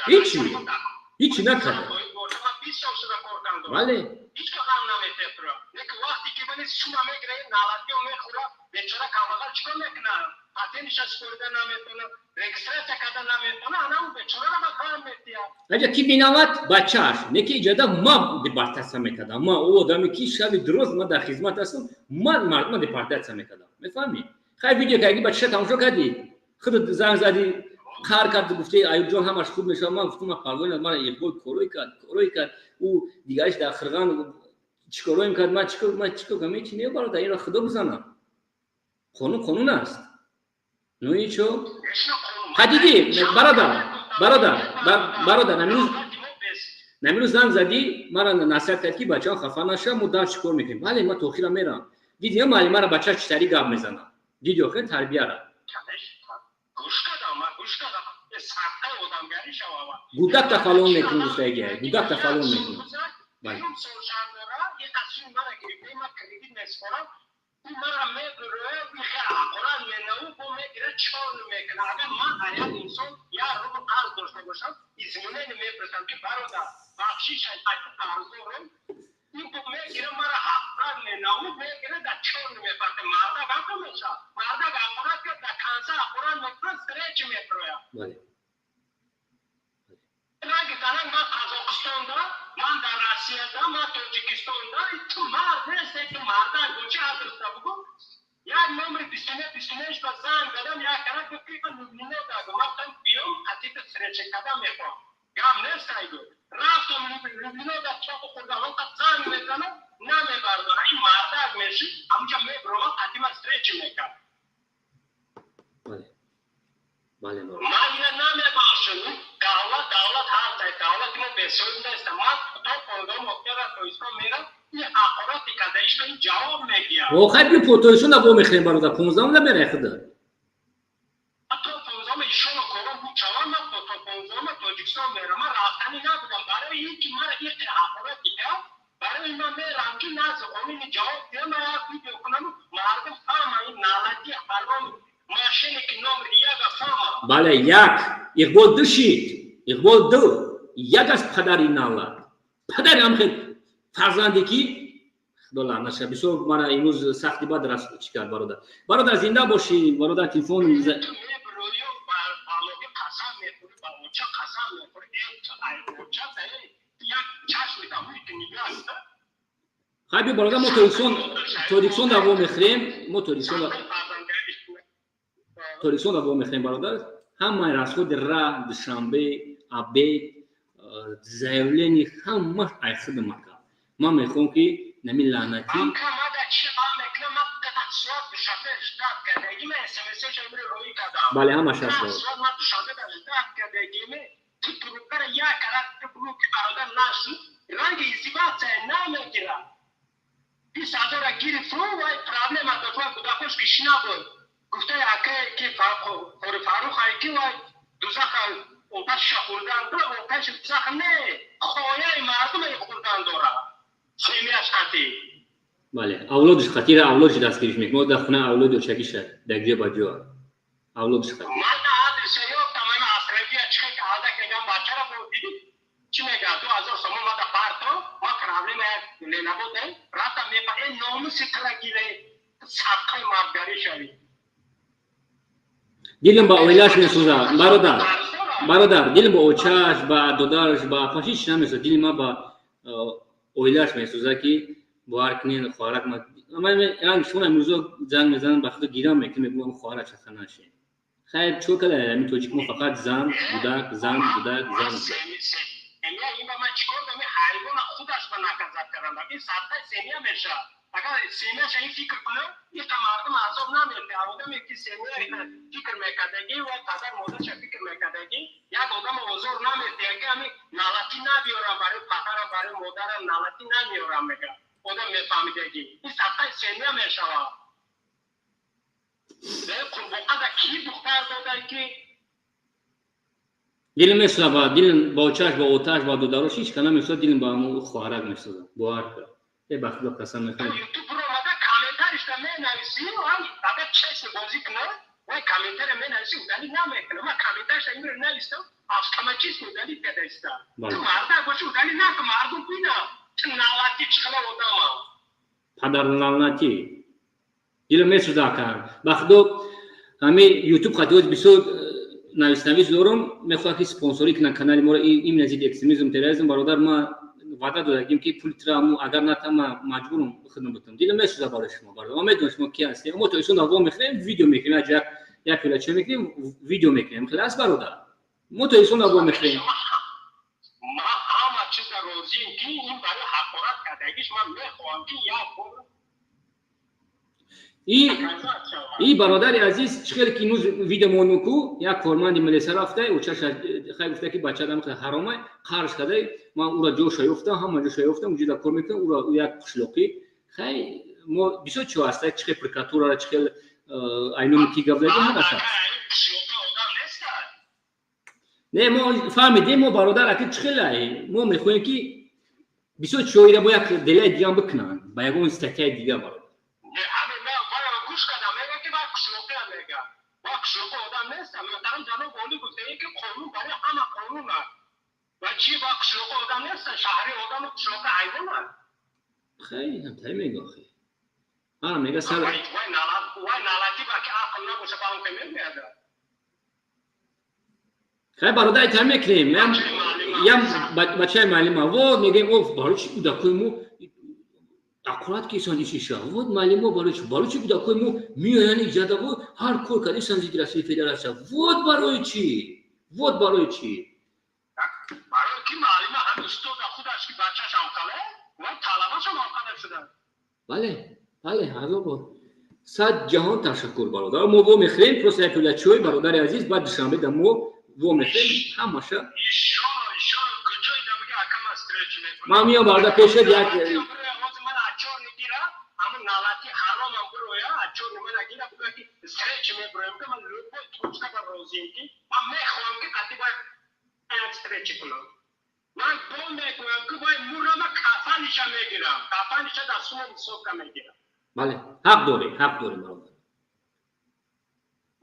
ҳичи, ҳичи накарда. Бале. Ҳеҷ ғам наметепра, лекин вақте ки бини сума мегира, налатиё мехӯра, бечора камбағал чикор мекунад? Патентиша супорида наметавона, регистрация карда наметавона, ана ӯ бечорара ба ғам метиҳад. Аҷа ки виноват? Бачааш не ки иҷода ма депортатсия мекардам, ма ӯ одаме ки шаби дуроз ма дар хизмат ҳастам, ман мардума депортатсия мекардам, мефаҳмӣ? Хай, видео карди, бачаша тамошо кардӣ, худат занг задӣ, қаҳр кард, гуфти: «Аюбҷон, ҳамаш хуб мешавад». Ман гуфтам: «Ман парво надорам, мана Иқбол корое кард, корое кард, ӯ дигариш дар Қирған чӣ корое кард, ман чикор, ман чикор кардам?» Ҳечи не, бародар, инро худо бизанад, қонун қонун аст. Ну и чо? Ха, дидӣ, бародар, бародар, бародар, намирӯз занг задӣ, мара насиҳат кард, ки бачаҳо хафа наша, мо дар чӣ кор мекунем. Бале, ман то охира мерам. Диди, муаллимара бача чӣ тари гап мезанад, диди, охир тарбияра. Гӯш кардам, ман гӯш кардам, садқаи одамгарӣ шавава. Гудакта фалон мекунӣ, гуфтаги, гудакта фалон мекунӣ. Дуюм сол шандора иқа суи мара гирифта, ман кредит меспорам, ӯ мара мебуроя, ихе ҳақорат менаву, бо мегира, чор мекунад. Агар ман аз як инсон як рубл қарз дошта бошам, извинение мепурсам, ки бародар, бахшиш, аз ту қарздорам. Ин бо мегира, мара ҳақорат менаву, мегира, дар чор мепарта. Мардак ҳақо мешавад, мардак ҳақорат кард, дар канса ҳақорат мекунад, встречи мебурояд. Ранги занак, ман Қазоқистонда, ман дар Россияда, ман Тоҷикистонда, ту мард несте, ту мардак бо чи адреста бугу. Як номери 29 29 ба занг задам, як кара гуфт, ки ман Люблино дагу. Ман гуфтам: «Биём, қатита встреча кадам мехоҳам, гап нест». Айгу рафтам Люблино, да чоқу хӯрдам, онқад занг мезанам, намебардора. Ин мардак мешид, ҳамунҷа мебуромад, қатима встреча мекард. Бале. Ман ина намебахшам. Давлат, давлат ҳаст, давлати мо бесоиб нест. Ман то 15-уми октябр Тоҷикистон мерам, ин ҳақорати карда ишто, ин ҷавоб мегиҳад. Охай, биё, тоҷикистон во мехӯрем, бародар, 15-ум намерай худа. То 15-ума ишоно кором бучавам, ман то 15-ума Тоҷикистон мерам. Ман рафтанӣ набудам, барои ин ки мара иқи ҳақорати кард, барои ман мерам, ки назди қонуни ҷавоб диҳам. Ман як видео кунаму мардум фаҳма, ин налати ҳаром машине ки номери яга фаҳма. Бале, як Иқбол ду шид, Иқбол ду як аз падари налат, падари ҳамхел фарзанде ки худо лаънаша. Бисёр мара имрӯз сахти бад рас чӣ кард, бародар. Бародар, зинда бошӣ, бародар, телефон. Ту мебурӯю ба қасам мехӯрӣ, ба оча қасам мехӯрӣ, э, ту ай оча, як чашми таҳуи ту нигоҳ. Хай, биё, бародар, мо Тоҷикистон даво мехӯрем, мо Тоҷикистон даво мехӯрем, бародар. Ҳамаи расходи раҳ, Душанбе, обед, заявление, ҳамаш ай худи мака. Ман мехоҳам, ки нами лаънатӣ. Камада чи ғам мекунам, ман 10 соат Душанбе ждать кардагима, смсша имри роӣ кардам. Бале, ҳамаш 10 ҳаст. соат ман Душанбе да ждать кардагиме, ту трубкара як карат бугӯ, ки бародар, нашуд, ранги издеваться намегирад. 20 ҳазора гирифту вай проблема дошт, вай кудакош гишна буд. Гуфтаи акае ки Фарух ай ки вай дузаха оташша хӯрдан дора, оташи дузах не, хояи мардуме хӯрдан дора, семьяш қатӣ. Бале, авлодиш қатира, авлодиш дастгириш мекунад, дар хона авлоди очакиша дар ҷо ба ҷо авлодиш қатир. Ман адреса ёфтам, ана астрабия чихе ки алда кегам бачара бо дидӣ, чӣ мегӯяд: «2000 сомон мада парто, ма Проблема як Ленабод рафта мепа э номуси тара гире, садқаи мардгарӣ шавӣ. Дилам ба оилааш месӯзад, бародар, бародар, дилам ба очааш, ба додараш, ба апаш ҳеч намесӯзад. Дили ман ба оилааш месӯзад, ки бовар кунед, хоҳарак ранг шумо имрӯзо занг мезанам, ба худо гирам мекунам, мегӯям, хоҳарак хафа нашед. Хайр, чикор карда? Ҳамин тоҷик мо фақат зан, кӯдак, зан, кӯдак, зан. Ман чикор дам? Ҳайвона худаш ба наказать кардам. Ин садқаи семья мешавад. Агар семьяша ин фикр кунад, иқа мардум азоб намедиҳад. Одаме ки семья фикр мекардагӣ ва падар модарша фикр мекардагӣ, як одам озор намедиҳад, ки ҳами налатӣ набиёрам барои падарам, барои модарам налатӣ намеёрам, мега. Одам мефаҳмидагӣ, ин садқаи семья мешавад. Қурбоқада ки духтар дода, ки Дилам месӯзад, ба дилам ба очааш, ба отааш, ба додарош ҳеч ка намесӯзад. Дилам ба ҳамон хоҳарак месӯзад, бовар кар. Э, ба худо қасам мехӯрам. Ютуб омада, комментаришта менависӣ. Агар честно бозӣ кунад, вай комментария менависӣ, удалить намекунад. Ман комментаришта имро навистам, автоматически удалить кадаиста. Ту мардак боши, удалить накун, мардум бина, ту налатӣ чӣ хела одама. Падарналнатӣ, дилам месӯзад, ака, ба худо. Ҳами ютуб хатиҳои бисёр навис дорум, мехоҳад, ки спонсорӣ кунад канали моро именно зидди экстремизм, терроризм. Бародар, ма ваъда додагим, ки пули тира агар натам, ма маҷбурум хидмат бутам. Дилам месӯзад барои шумо, бародар. Ма медонам, шумо ки ҳастем. Мо то исонда во мехӯрем, видео мекунем, як як пила чой мекунем, видео мекунем. Хеле аст, бародар, мо то исонда во мехӯрем. Ма ҳама чиза розием, ки ин барои ҳақорат кардагиш ман мехоҳам, ки як бор И бародари азиз, чӣ хеле ки имрӯз видео монуку, як корманди милиса рафта, очаша хай гуфта, ки бачадам ҳаромай, қарз карда. Ман ура ҷоша ёфтам, ҳама ҷоша ёфтам, уҷида кор мекунам. Ура як қишлоқӣ. Хай, мо бисёр чиҳо ҳаста, чӣ хел прокуратурара, чӣ хел айноми ки гап зади, ҳамаш ҳаст. Не, мо фаҳмидем, мо, бародар, аки чӣ хелай, мо мехоҳем, ки бисёр чиҳоира бо як делаи дигам бикунанд, ба ягон статьяи дига, бародар. Гӯш кардам, мега, ки ба қишлоқия мега, ба қишлоқи одам нестам. Муҳтарам ҷаноб олӣ гуфтае, ки қонун барои ҳама қонун аст. Ва чи, ба қишлоқи одам нестам? Шаҳри одаму қишлоқи ҳайвон аст. Хай, тай мега, хай, ҳа, мега сар. Вай налатӣ ба ки ақл набоша, ба он ки мегӯяда. Хай, бародар, тай мекунем. Ям бачаи маълима вот мегӯем, о, барои чи кӯдакои мо аккурат ки исон ишиша? Вот маълимо, барои чи кӯдакои мо меоянд иҷадаво, ҳар кор кард исан зидди Россияи Федератсия? Вот барои чӣ, вот барои чӣ. Барои ки маълима ҳам устода худаш, ки бачаш ҳамкала вай талабашам ҳамкала шуда. Бале, бале, ҳазор бор сад ҷаҳон ташаккур, бародар. Мо во мехӯрем, просто як пиёла чой, бародари азиз, баъд душанбе да мо во мехӯрем ҳамаша. Ман меём, бародар, пешад як. Налати ҳаромам бироя, ачони мана гира, буга, ки встреча мебироям, ки ман любой точка ба розием, ки ман мехоҳам, ки қати бояд як встреча кунам. Ман бо мегӯям, ки вай мурама, кафаниша мегирам, кафаниша дар сума высока мегирам. Бале, ҳақ дорӣ, ҳақ дорӣ, бародар.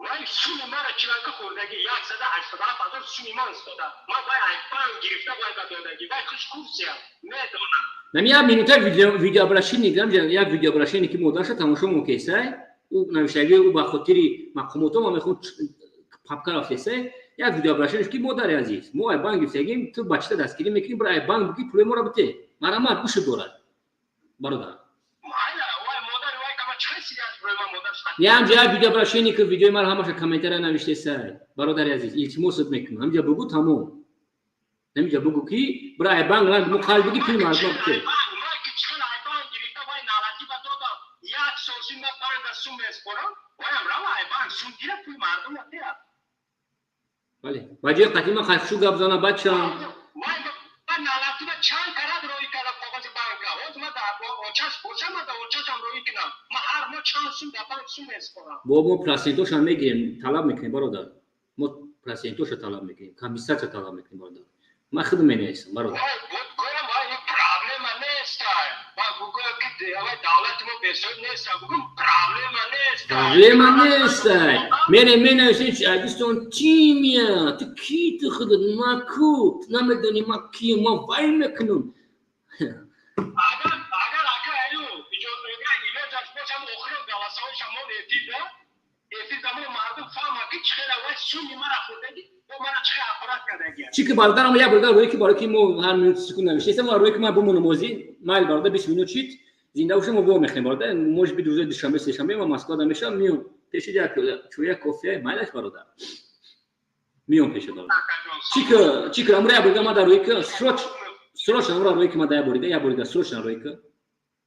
Вай суми мара чиланка хӯрдагӣ, 187 000 суми ман истода. Ман вай айбанк гирифта, вай ба додагӣ, вай хуш курсия медонам. Нами як минута видеообращение гирам, як видеообращение, ки модарша тамошо мекесай, ӯ навиштагии ӯ ба хотири мақомото, ма мехоҳам папка рафтесай, як видеообращение, ки модари азиз, мо ай банк гирифтагим, ту бачата дастгирӣ мекунӣ, бира ай банк буги, пулои моро бите. Марамат гӯшт дорад, бародар. Ям ҷа як видеообращение, ки видеои мара ҳамаша комментария навиштесай, бародари азиз, илтимосат мекунам, ҳамҷа бугу, тамом, ҳамиҷа бугу, ки бира ай банк ранг мо қалб буги, пули мардума бите. Як сол шин ма банка сум меспорам, ваям рава ай банк сум гира, пули мардума теа. Бале, ба ҷои қатима хашу гап зана, бачам. Налатиба чанд карат роӣ карда коғази банка. Ҳозир ма дар очаш бошам, ма дар очашам роӣ кунам. Ма ҳар моҳ чанд сум дар банк сум меспорам. Бо мо процентошам мегирем, талаб мекунем, бародар. Мо процентоша талаб мекунем, компенсатсия талаб мекунем, бародар. Ман худам менависам, бародар. Гӯям, вай проблема нест. Бугӯям, ки вай давлати мо бесоиб нест. Бугӯм, проблема нест. Проблема нест. Мере менависем, дӯстон, чимия, ту ки, ту худат ма ку намедонӣ, ма ки, ма вай мекунам. Ҳамон эфирда, эфир замон мардум фаҳма, ки чӣ хела вай суми мара хӯрдаги, бо мара чӣ хел ҳақорат кардаги. Чӣ ки, бародарам, як бародар рӯе ки барои ки мо ҳар минут секунд навиштаистам ва рӯе ки ман бумонам, озӣ майл, бародар, 20 минут шид, зинда бошем, мо вомехӯрем, бародар. Может быть, рӯзои душанбе, сешанбе ма Москва да мешавам, миём пеши, як чоя, кофе, майлаш, бародар, миём пеши, бародар. Чӣ ки амра як борида ма дар рӯи ки срочно амра рӯи ки ма да як борида срочно рӯи ки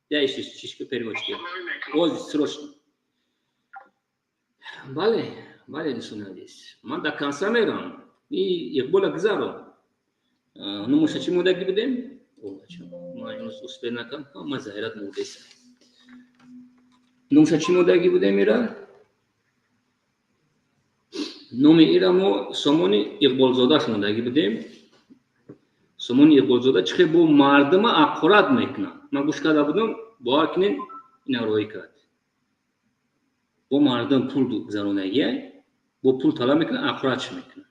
я иши чишки переводчики ози срочно. Бале, бале, дӯстони азиз, ман до конца мерам и Иқбола гузаро. Нумуша чӣ модаги будем? Ман имрӯз успел накардам, ма заҳират мурдеса. Нумуша чӣ модаги будем? Ира номи ира мо Сомони Иқболзодаш модаги будем. Сомони Иқболзода чӣ хел бо мардума ҳақорат мекунад, ман гӯш карда будам. Бовар кунед, ина роҳӣ кард, бо мардум пул гузаронагия, бо пул талаб мекунад, ҳақоратш мекунад.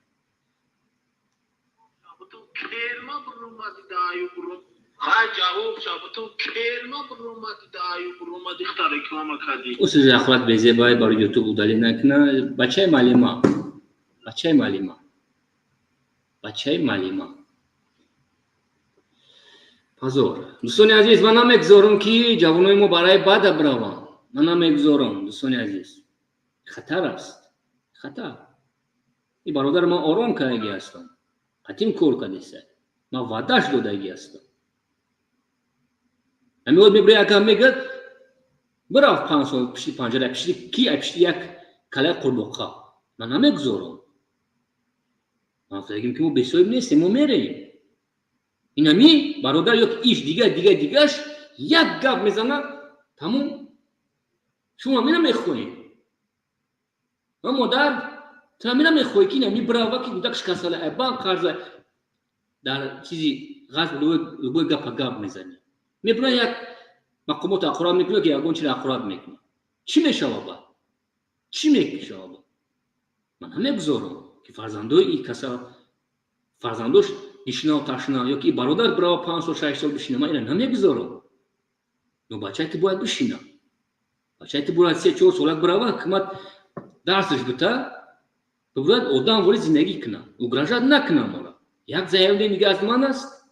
Керма буромади дааю буром хай ҷавоб шабутун, керма буромади дааю буромади, хта реклама кардӣ. Усузи ҳақорат безебай, барои Ютуб удалить накуна. Бачаи малима, бачаи малима, бачаи малима, позор. Дӯстони азиз, ман намегузорам, ки ҷавонои мо барои бада бираванд. Ман намегузорам, дӯстони азиз, хатар аст, хатар. И бародар ман ором кардагӣ ҳастам, қатъин кор кардеса, ман ваъдаш додагӣ ҳастам. Ҳамиод мебура, якам мегӯяд: бирав 5 сол пишти панҷара, пишти ки, пишти як калаи қурбоқа. Ман намегузорам. Ман гуфтагим, ки мо бесоҳиб нестем, мо мерем. Инами бародар ё иш дигар, дигар, дигаш як гап мезанад, тамом. Шумо ҳамина мехоҳед, модар, ту ҳамина мехоҳӣ, ки инами бирава, ки гудакш касала, банк қарза, дар чизи ғазб любой гапа гап мезанӣ. Мебура, як мақомот ҳақорат мекунад, ки ягон чиро ҳақорат мекунад, чӣ мешава баъд? Чӣ мешава баъд? Ман намегузорам, ки фарзандои и каса, фарзандош гишнав, ташна, ё ки бародар бирава 5 сол, 6 сол бишина. Ман ина намегузорам. Но бачаи ту бояд бишина, бачаи ту бояд 3-4 солак бирава, ҳукумат дарсаш бита, бибурад, одам вори зиндагӣ кунад, угрожать накунад мора. Як заявление дига аз ман аст.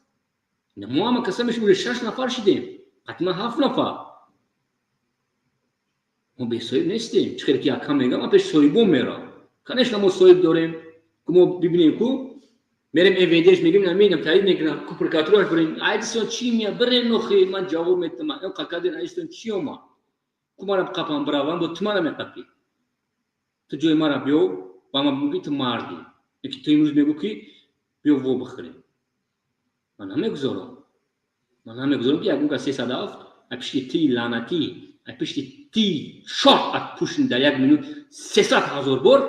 Мо ҳама каса мешим, уже шаш нафар шидем, ҳатман ҳафт нафар. Мо бесоҳиб нестем. Чӣ хеле ки якам мегам, ман пеши соҳибон мерам. Конечно, мо соҳиб дорем, ку мо бибинем, ку мерем МВДш, мегим, намедам, таид мекунам, ку прокуратураш бурем. Айдисон чӣ мия бирем, нохи ман ҷавоб метам. Ин қакадин айдисон чӣ омад, ку мара қапам, биравам, бо ту мара меқапӣ. Ту ҷои мара биё ба ман бигӯ, ту мардӣ, яки ту имрӯз мегӯ, ки биё во бихӯрем. Ман намегузорам, ман намегузорам, ки ягон кас 307 пишти ти лаънатӣ, пишти ти шоҳ пушн дар як минут 300 000 бор.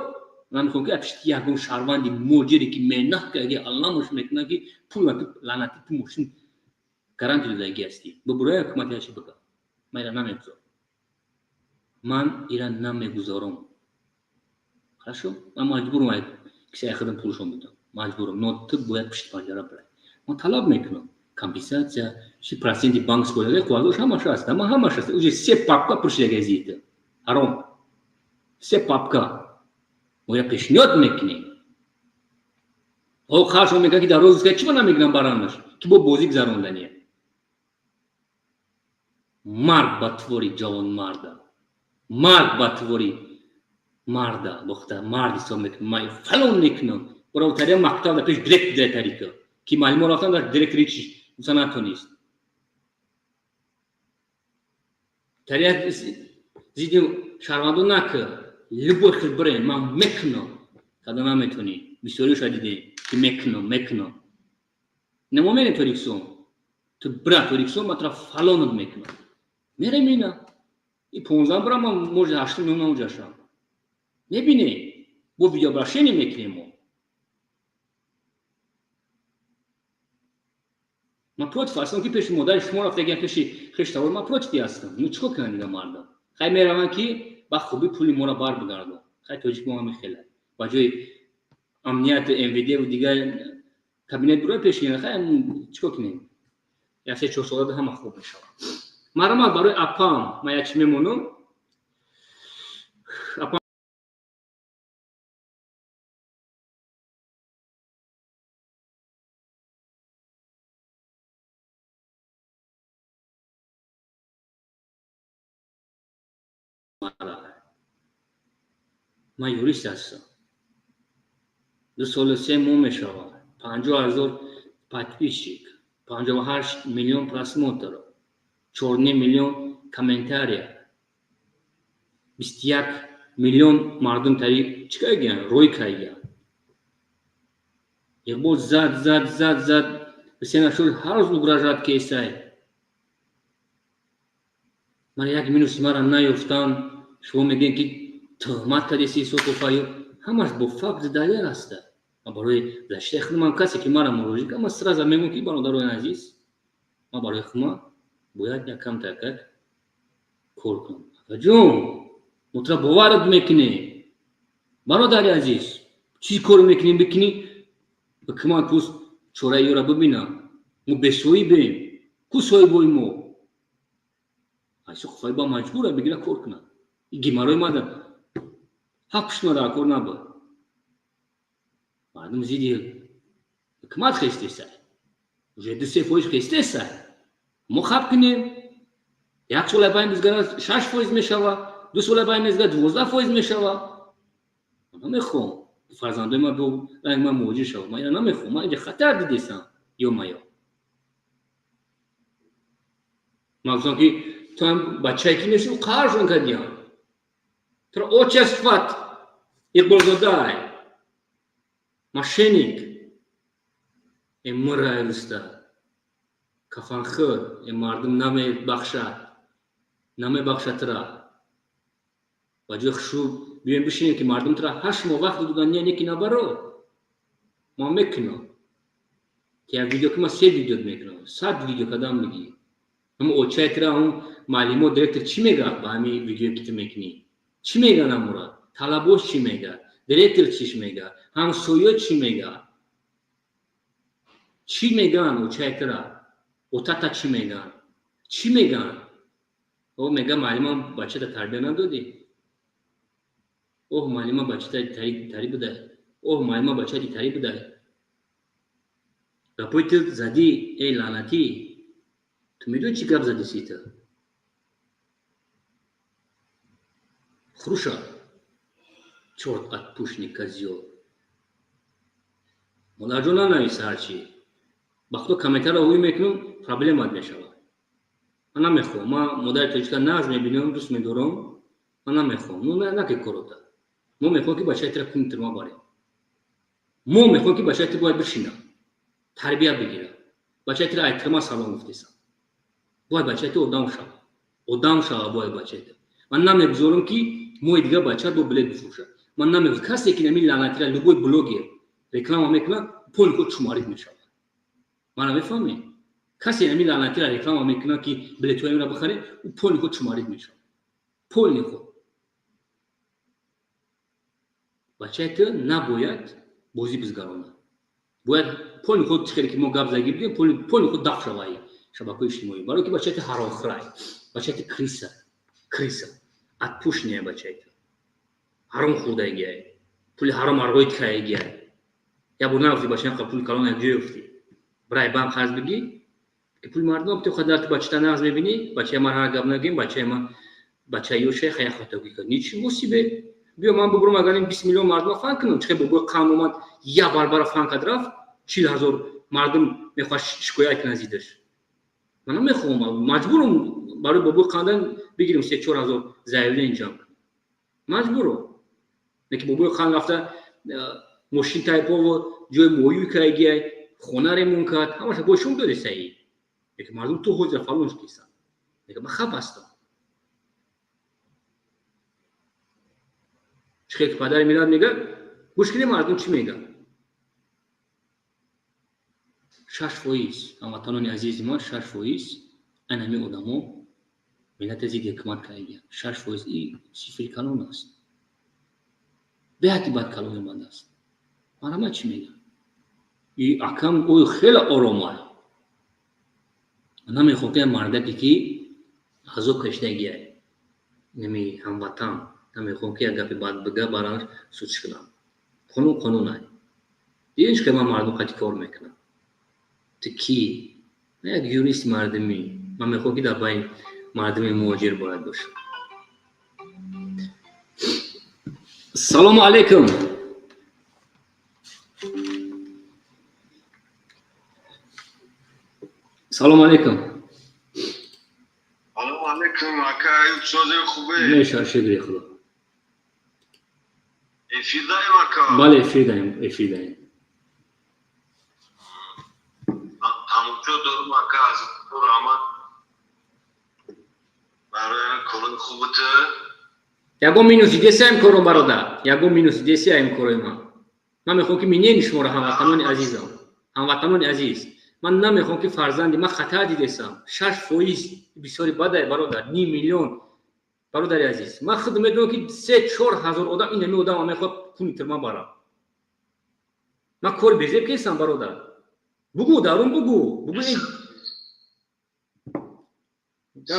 Ман мехоҳам, ки пишти ягон шаҳрванди моҷире, ки меҳнат кардаги, алламош мекунад, ки пул лаънатӣ, ту мошин гарантия додагӣ ҳастӣ, бубуроя ҳукумати ячи бика. Ман ира намегузорам, ман ира намегузорам. Хорошо, ман маҷбурам кисаи худам пулшон бидам, маҷбурам. Но ту бояд пишти панҷара бирай. Ман талаб мекунам компенсация, чи проценти банк спояга, қувватош ҳамаш аст, ама ҳамаш аст. Уже се папка пур шуда газета ҳаром, се папка мо я пешниҳод мекунем. О қаршо мекунад, ки дар розыска чӣ ба намегирам барандаш, ки бо бозӣ гузарондания. Марг ба твори ҷавонмарда, марг ба твори марда, бохта мард ҳисоб мекунам, ман фалон мекунам. Боравтария мактаб дар пеш директор, директорика, ки маълимо рафтан дар директори чи гуфта натонист. Тария зидди шаҳрвандон накар, любой хел бирем, ман мекунам. Када наметонӣ, бисёриша дидем, ки мекунам, мекунам. Намо мерем Тоҷикистон, ту бира Тоҷикистон, ман тура фалонат мекунам. Мерем ина и 15 бира, ман может ҳаштум нӯҳум ҷашам, мебинем, бо видеообращение мекунем мо. Ман против ҳастам, ки пеши модари шумо рафтагиам, пеши хештавор, ман против ҳастам. Ну чӣ кор кунанд дига мардам? Хай, мераванд, ки ба хубӣ пули моро бар бигардон. Хай, тоҷик мо ҳами хела ба ҷои амнияти МВД дигар кабинет бурои пеш. Хай, чӣ кор кунем? Як 3-4 сола ҳама хуб мешавад. Марҳамат, барои апам ман як чӣ мемонам. мара. Ман юрист ҳастам. 2 солу 3 моҳ мешавад. 50 000 подписчик, 58 миллион просмотр, 4,5 миллион комментария, 21 миллион мардум тари чӣ кардагиян, рой кардагиян. Иқбол зад, зад, зад, зад. Ҳусейн Ашур ҳар рӯз угрожать кесай. Ман як минуси мара наёфтам. Шумо мегӯем, ки туҳмат кардеси Исоқофаю. Ҳамаш бо факт, далел аста. Ман барои защитаи худам, касе ки мара муроҷиат кард, ман сразу мегӯям, ки бародарони азиз, ман барои худам бояд якам такак кор кунам. Акаҷон, мо тура боварат мекунем. Бародари азиз, чӣ кор мекунем, бикунӣ, ҳукумат кӯз чораи ёра бибинам. Мо бесоҳибем. Ку соҳибои мо? Исоқофаи ба маҷбура бигира, кор кунад. Гимарои мада ҳафт пуштма дар кор набуд. Мардум зидди ҳукумат хестесай. Уже 2-3% хестесай. Мо хаб кунем. Як сола байн бизгара 6% мешава, 2 сола байн мезгара 12% мешава. Ман намехоҳам фарзандои ман ранги ман муҳоҷир шава. Ман ина намехоҳам. Ман инҷа хатар дидесам. Ё маё. Ман гуфтам, ки ту ҳам бачае ки нести, қарзон кардиям. Туро отчестват Иқболзодай. Мошенник. Э мурай руста. Кафанхӯр. Э мардум намебахшад. Намебахшад тура. Ба ҷои хушрӯ биёем бишинем, ки мардум тура 8 моҳ вақт додан, не, неки набаро. Ман мекунам. Ки як видео ки ман се видео мекунам. 100 видео кадам мегӣ. Ҳам очаи тура, ҳам муаллимо, директор чӣ мегӯяд ба ҳамин видеое, ки ту мекунӣ? Чӣ мегӯяд амура? Талабош чӣ мегӯяд? Директор чиш мегӯяд? Ҳамсоё чӣ мегӯяд? Чӣ мегӯянд очаи тура? Отата чӣ мегӯянд? Чӣ мегӯянд? О, мега, муаллимам бачата тарбия надодӣ? Оҳ, муаллима бачата тари будай. Оҳ, муаллима бачати тари будай. Гапои ту задӣ, эй лаънатӣ. Ту медонӣ, чӣ гап задиси ту? Хруша. Чёрт отпущенник, козёл. Модарҷон, нанавис ҳарчи. Ба худо, комментарро ҳуй мекунам, проблемат мешавад. Ман намехоҳам. Ман модари тоҷика нағз мебинам, дӯст медорам. Ман намехоҳам. Ну наки корота. Мо мехоҳем, ки бачаи тура куни тюрьма барем. Мо мехоҳем, ки бачаи ту бояд бишинад. Тарбия бигирад. Бачаи тура ай тюрьма салом гуфтесам. Бояд бачаи ту одам шавад. Одам шавад бояд бачаи ту. Ман намегузорам, ки мои дигар бачаат бо билет бифурӯшад. Ман намегузорам. Касе ки нами лаънатира, любой блогер реклама мекунад, поли худ чумарид мешавад. Мана мефаҳмед? Касе нами лаънатира реклама мекунад, ки билетҳои инро бихаред, ӯ поли худ чумарид мешавад. Поли худ. Бачаи ту набояд бозӣ бизгаронад. Бояд поли худ, хеле ки мо гап задагӣ будем, поли худ даф шавад шабакаҳои иҷтимоӣ. Барои ки бачаи ту ҳаромхӯрай. Бачаи ту крыса. Крыса. Отпущенная бачаи ту. Ҳаром хӯрдагиай. Пули ҳаром арғои каягиай. Як бор наёфтӣ, бачаам пули калон як ҷой ёфтӣ. Брай банк қарз бигӣ, ки пули мардум ту қадар ту бачата нағз мебинӣ, бачаи ман ҳар гап нагӯем, бачаи ман бачаи ёшай хая хатогӣ кард. Ничего себе. Биё ман бубурам, агар ин 20 миллион мардум фан кунам, чӣ бобои қанд омад, як барбара фан кард рафт, 40 000 мардум мехоҳад шикоят кунад зиддаш. Ман намехоҳам, маҷбурам барои бобои қандан бигирем 3-4 ҳазор заявление ҷамъ кунам. Маҷбурам. Лекин бобои қанд рафта мошин тайпово ҷои моҳӣ кардагиай, хона ремонт кард, ҳамаша бо шум додесаи. Лекин мардум ту ҳозир фалонш кисан. Мега, ман хаб ҳастам. Чӣ хел ки падари миллат мегӯяд, гӯш кунед, мардум чӣ мегӯяд. 6%, ҳамватанони азизи ман, 6% айн ҳамин одамо миллата зидди ҳукумат кардагиянд. 6% и сифри калон аст. Беҳадди бад калони бад аст. Марҳамат, чӣ мегӯяд? И акам ӯ хеле оромай. Намехоҳам, ки мардаке ки азоб кашидагиай, нами ҳамватан, намехоҳам, ки як гапи бад бига, бараш суд кунам. Қонун қонунай. Дидиш, ки ман мардум қати кор мекунам. Ту кӣ? Ман як юристи мардумӣ. Ман мехоҳам, ки дар байни мардуми муҳоҷир бояд бошам. Салому алейкум. Салому алейкум. Салому алейкум, ака Аюб, сози хубе? Меша, шукри Худо. Эфир даем, ака? Бале, эфир даем, эфир даем. Тамошо дорум, ака, аз ту раҳмат барои кори хубат. Ягон минуси десаем кором, бародар, ягон минуси десаем корои ман. Ман мехоҳам, ки минени шуморо, ҳамватанони азизам, ҳамватанони азиз, ман намехоҳам, ки фарзанди ман хатар дидесам. 6% бисёри бадай, бародар, ним миллион, бародари азиз. Ман худ медонам, ки 3-4 ҳазор одам ин ҳами одам мехоҳад куни тирма барам. Ман кори безеб кесам, бародар. Бугӯ, дарун бугӯ, бугӯ ин 100%,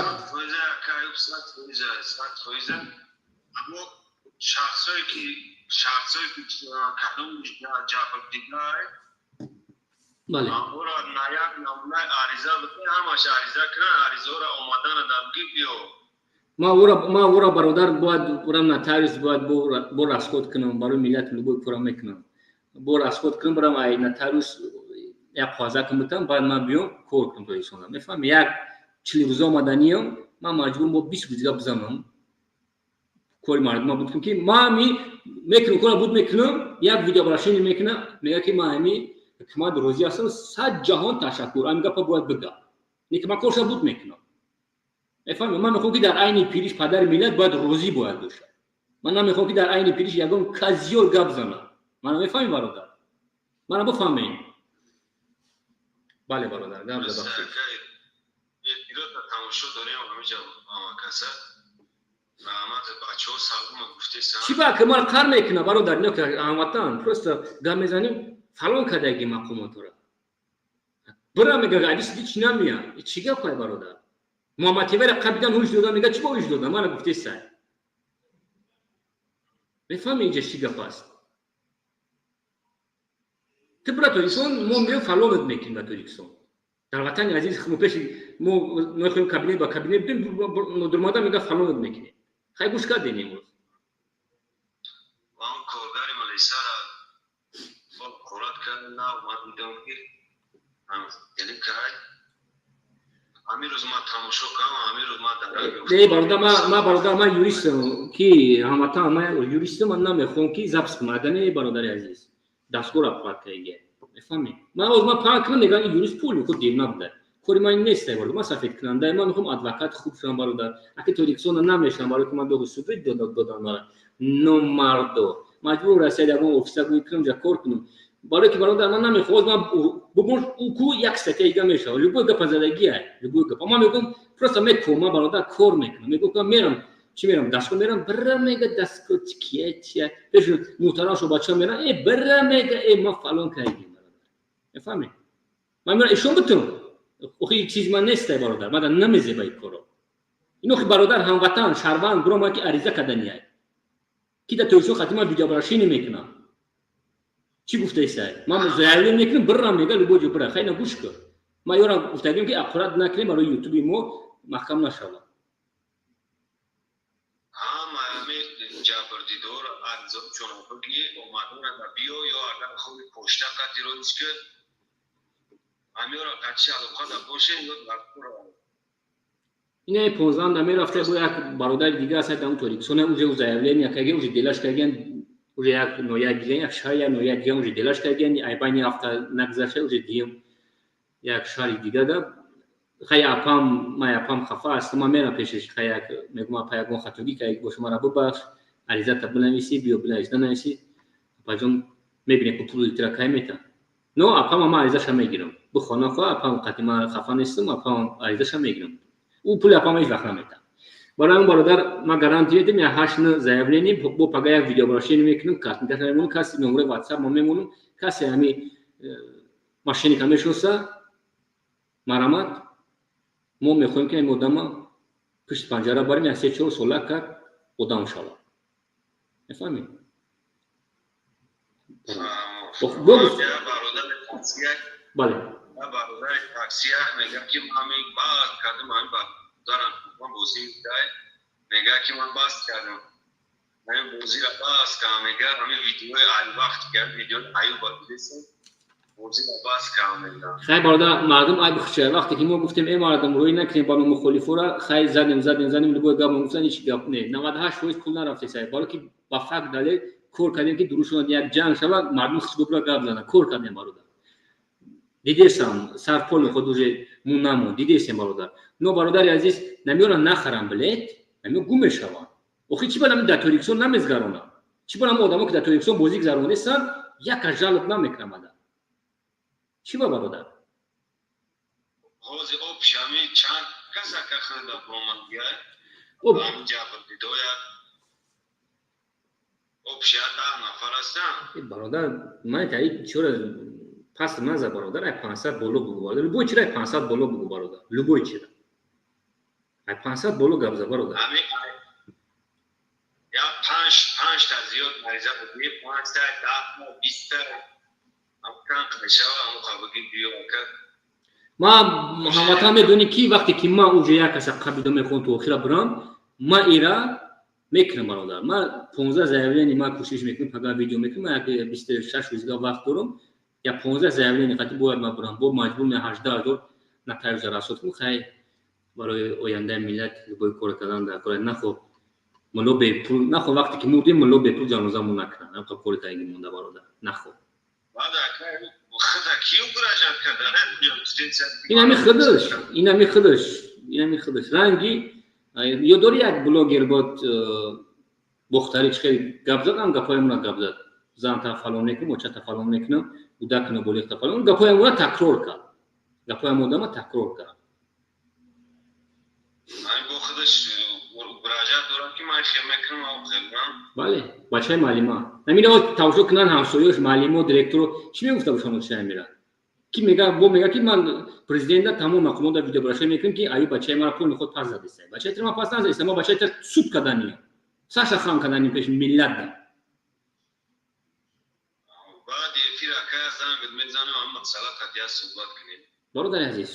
ака Аюб, 100%, 100%. Аммо шахсое ки кадом ҷабр дидай, амора на як намунаи ариза бите, ҳамаш ариза кунанд, аризаро омадана дар буги биё. Ма ӯра, бародар, бояд урам нотариус, бояд бо расход кунам барои миллат, любой кора мекунам, бо расход кунам, барам ай нотариус як қоғаза кун битам, баъд ман биём кор кунам. Тоҷикистона, мефаҳми, як 40 рӯза омаданиям, ман маҷбурам бо 20 рӯз дига бизанам кори мардума буд кунам, ки ман ами мекунам, кора буд мекунам. Як видеообращение мекунам, мега, ки ман ами ҳукумат розӣ ҳастам, сад ҷаҳон ташаккур. Ами гапа бояд бига, не ки ман корша буд мекунам, мефаҳми. Ман мехоҳам, ки дар айни пириш падари миллат бояд розӣ бояд бошад. Ман намехоҳам, ки дар айни пириш ягон кас зиёд гап занад. Мана мефаҳми, бародар, мана бифаҳмем. Бале, бародар, гап за, бахшед. Тамошо дорем ҳамиҷа, ҳамакаса раҳмат, бачаҳо салома гуфтесан. Чӣ ба ки мара қар мекуна, бародар? Ино ки ҳамватан просто гап мезанем, фалон кадаги мақомотора бира мега, адис ҳеч намея. Чӣ гапай, бародар? Муҳаммадтевера қабидан, ҳуш дода, мега, чӣ бо ҳуш дода, мана гуфтесай. Мефаҳми, инҷа чӣ гап аст? Ту бира Тоҷикистон, мо меём, фалонат мекунем ба Тоҷикистон, дар ватани азиз. Мо пеши мо мехоҳем кабинет ба кабинет бидем, нодурмада мега, фалонат мекунем. Хай, гӯш кардем имрӯз. Он коргари малисара қурат кард, нав ман дидам, ки кай ҳамин рӯз ман тамошо кардам, ҳамин рӯз ман Не, бародар, ма, бародар, ман юристам, ки ҳамватан, ман юристам, ман намехоҳам, ки запись кунам. Агар не, бародари азиз, дастгоҳ аппарат кардагия, мефаҳмед. Ман оз ман паҳн кунам, мегӯям, юрист пул худ дер набуда. Кори ман нест, бародар, ман сафедкунанда. Ман мехоҳам адвокат хуб шавам, бародар. Аки Тоҷикистона намешавам, барои ки ман доғи суди додан мара номардо маҷбур Россия ягон офиса гӯй кунам, ҷа кор кунам, барои ки, бародар, ман намехоҳам. Ман бубон, ку як статья дига мешавад, любой гапа задагия, любой гапа. Ман мегӯям, просто мекор, ман, бародар, кор мекунам. Мегӯям, мерам, чӣ мерам, дастгоҳ мерам, бира мега, дастгоҳ кия, чия, пеши муҳтарамшо бача мерам, э, бира мега, э, ман фалон кардем, бародар, мефаҳмед. Ман мерам, ишон бутун, охи чиз ман нестай, бародар, ман намезеба ин коро. Ин охи, бародар, ҳамватан, шаҳрванд биромад, ки ариза каданиай, ки дар Тоҷикистон хати ман видеообращение мекунам. Чӣ гуфтаисай? Ман заявление мекунам, бирам, мега, любой ҷо бира. Хайна, гӯш кун, ман ёра гуфтагим, ки аккурат накунем, барои ютуби мо маҳкам нашавад. Ҳама ҳами ҷабрдидор аризочон бигӣ, омадана биё, ё агар хоҳи почта қати роис ки ҳамёра қатиши алоқада бошем, ё дар кора. Инаи 15-да мерафта, бо як бародари дига аст дар Тоҷикистон, уже заявление карген, уже делаш карген, уже як ноя дига, як шаҳр, як ноя дига уже делаш карген. Айбайни ҳафта нагузашта, уже диюм як шаҳри дига да. Хай, апам, ман апам хафа аст, ман мерам пешаш. Хай, як мегӯм, апа, ягон хатогӣ кард боша, мара бубахш, аризата бинависӣ, биё бинавис, нанависӣ, апаҷон, мебинем, ки пули тира кай метам. Но апама ман аризаша мегирам, бихона хоҳ, апам қати ман хафа нестам, апам аризаша мегирам. Ӯ пули апама ҳеҷ вақт наметам. Барои он, бародар, ман гарантия медиҳам, як ҳашт на заявление, бо пага як видеообращение мекунам, картинкаша мемонам, каси номраи ватсап ма мемонам, касе ҳами мошенника мешиноса, марамат. Мо мехоҳем, ки ҳами одама пушти панҷара барем, як 3-4 сола кард одам шавад, мефаҳмед. Бале. Бародари таксия мегӯям, ки ман баъд кардам, ҳамин бародарам ман бозӣ дай, мегӯяд, ки ман баст кардам. Ҳамин бозиро бас кам мега, ҳамин видеои ай вақт ки видеои Аюба дидесем, бозиро бас кам мега. Хай, бародар, мардум айб хуча. Вақте ки мо гуфтем, э мардум, рӯй накунем ба мухолифора, хай, задем, задем, задем, любой гап гуфтан, ҳеч гап не. 98% пул нарафтеса. Баро ки ба факт далел кор кардем, ки дурӯшон як ҷанг шава, мардум хисгубра гап зана. Кор кардем, бародар. Дидесам, сарпол худ уже му намон, дидесем, бародар. Но, бародари азиз, намеёра нахарам билет, намеё гум мешаванд. Охи чӣ бад дар Тоҷикистон намезгаронам? Чӣ бад ҳама одамо, ки дар Тоҷикистон бозӣ гузаронестанд, яка жалоб намекунам ада? Чӣ ба, бародар? Ҳозир общий ҳами чанд каса ка ханда бромадгия? Ҳам ҷабр дидояд. Общий 10 нафар ҳастанд. Бародар, ман таи чора пас маза, бародар, ай 500 боло бугу, бародар. Любой чира ай 500 боло бугу, бародар. Любой чира. Ай 500 боло гап за, бародар. Я панҷта зиёд мариза буди, 5та, 10та, 20та, чанд мешава, ҳамоқа буги биё, ака. Ма ҳамватан, медонӣ, ки вақте ки ман уже як каса қабида мехоҳам, то охира бурам, ма ира мекунам, бародар. Ма 15 заявление ма кӯшиш мекунам, пага видео мекунам, ма як 26 рӯзга вақт дорам, я 15 заявление қати бояд ма бурам, бо маҷбур ме 18 000 нотариуса расход кунам. Хай, барои ояндаи миллат любой кор кардан дар кора. Нахо мулло бепул, нахо вақте ки мурдем, мулло бепул ҷанозамон накунад. Ҳамқа кори таги монда, бародар, нахо. Инами худаш, инами худаш, инами худаш ранги ё дори як блогер бод, бохтарӣ, чӣ хеле гап зад, ам гапҳоямона гап зад: занта фалон мекунам, очата фалон мекунам, кӯдаки ноболиғта фалон. Гапҳоямона такрор кард, гапҳоям одама такрор кард. Бо худаш муроҷиат дорам, ки ман хел мекунам, хел. Бале, бачаи муаллима намира тавшо кунанд, ҳамсоёш, муаллимо, директоро чӣ мегуфта бошанд? Оча мира ки мега, бо мега, ки ман президента, тамом мақомота видеообращение мекунем, ки аю бачаи мара пул меход пас задеста. Бачаи тира ман пас назадеста, ма бачаи тира суд каданӣ, саша хам каданӣ пеши миллат да. Баъди эфир, акая, занг мезанем, ам масъала қатъия суҳбат кунем. Бародари азиз,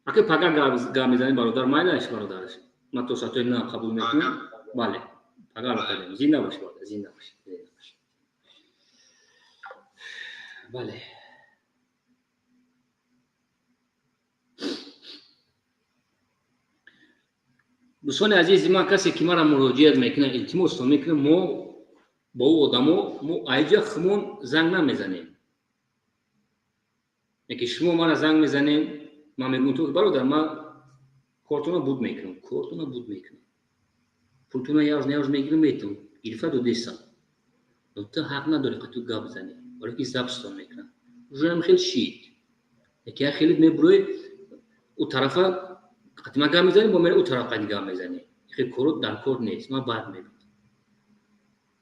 ака, пага гап мезанем, бародар, майлаш, бародараш, ман то соатҳои на қабул мекунам. Бале, пага алоқадем. Зинда бош, бародар, зинда бош, зинда бош. Бале, дӯстони азизи ман, касе ки мара муроҷиат мекунад, илтимосто мекунам, мо бо ӯ одамо мо айҷа хумон занг намезанем. Яке шумо мара занг мезанем, ман мегӯям то бародар, ман кортона буд мекунам, кортона буд мекунам, пултона явж наявж мегирам, метам, гирифта додесам, но ту ҳақ надорӣ қату гап занӣ, барои ки записьтон мекунам. Ужам хел шид, яке як хеле мебурои ӯ тарафа қати ман гап мезанӣ, бо мера ӯ тараф қати гап мезанӣ. Хел коро дар кор нест, ман бад мебинам,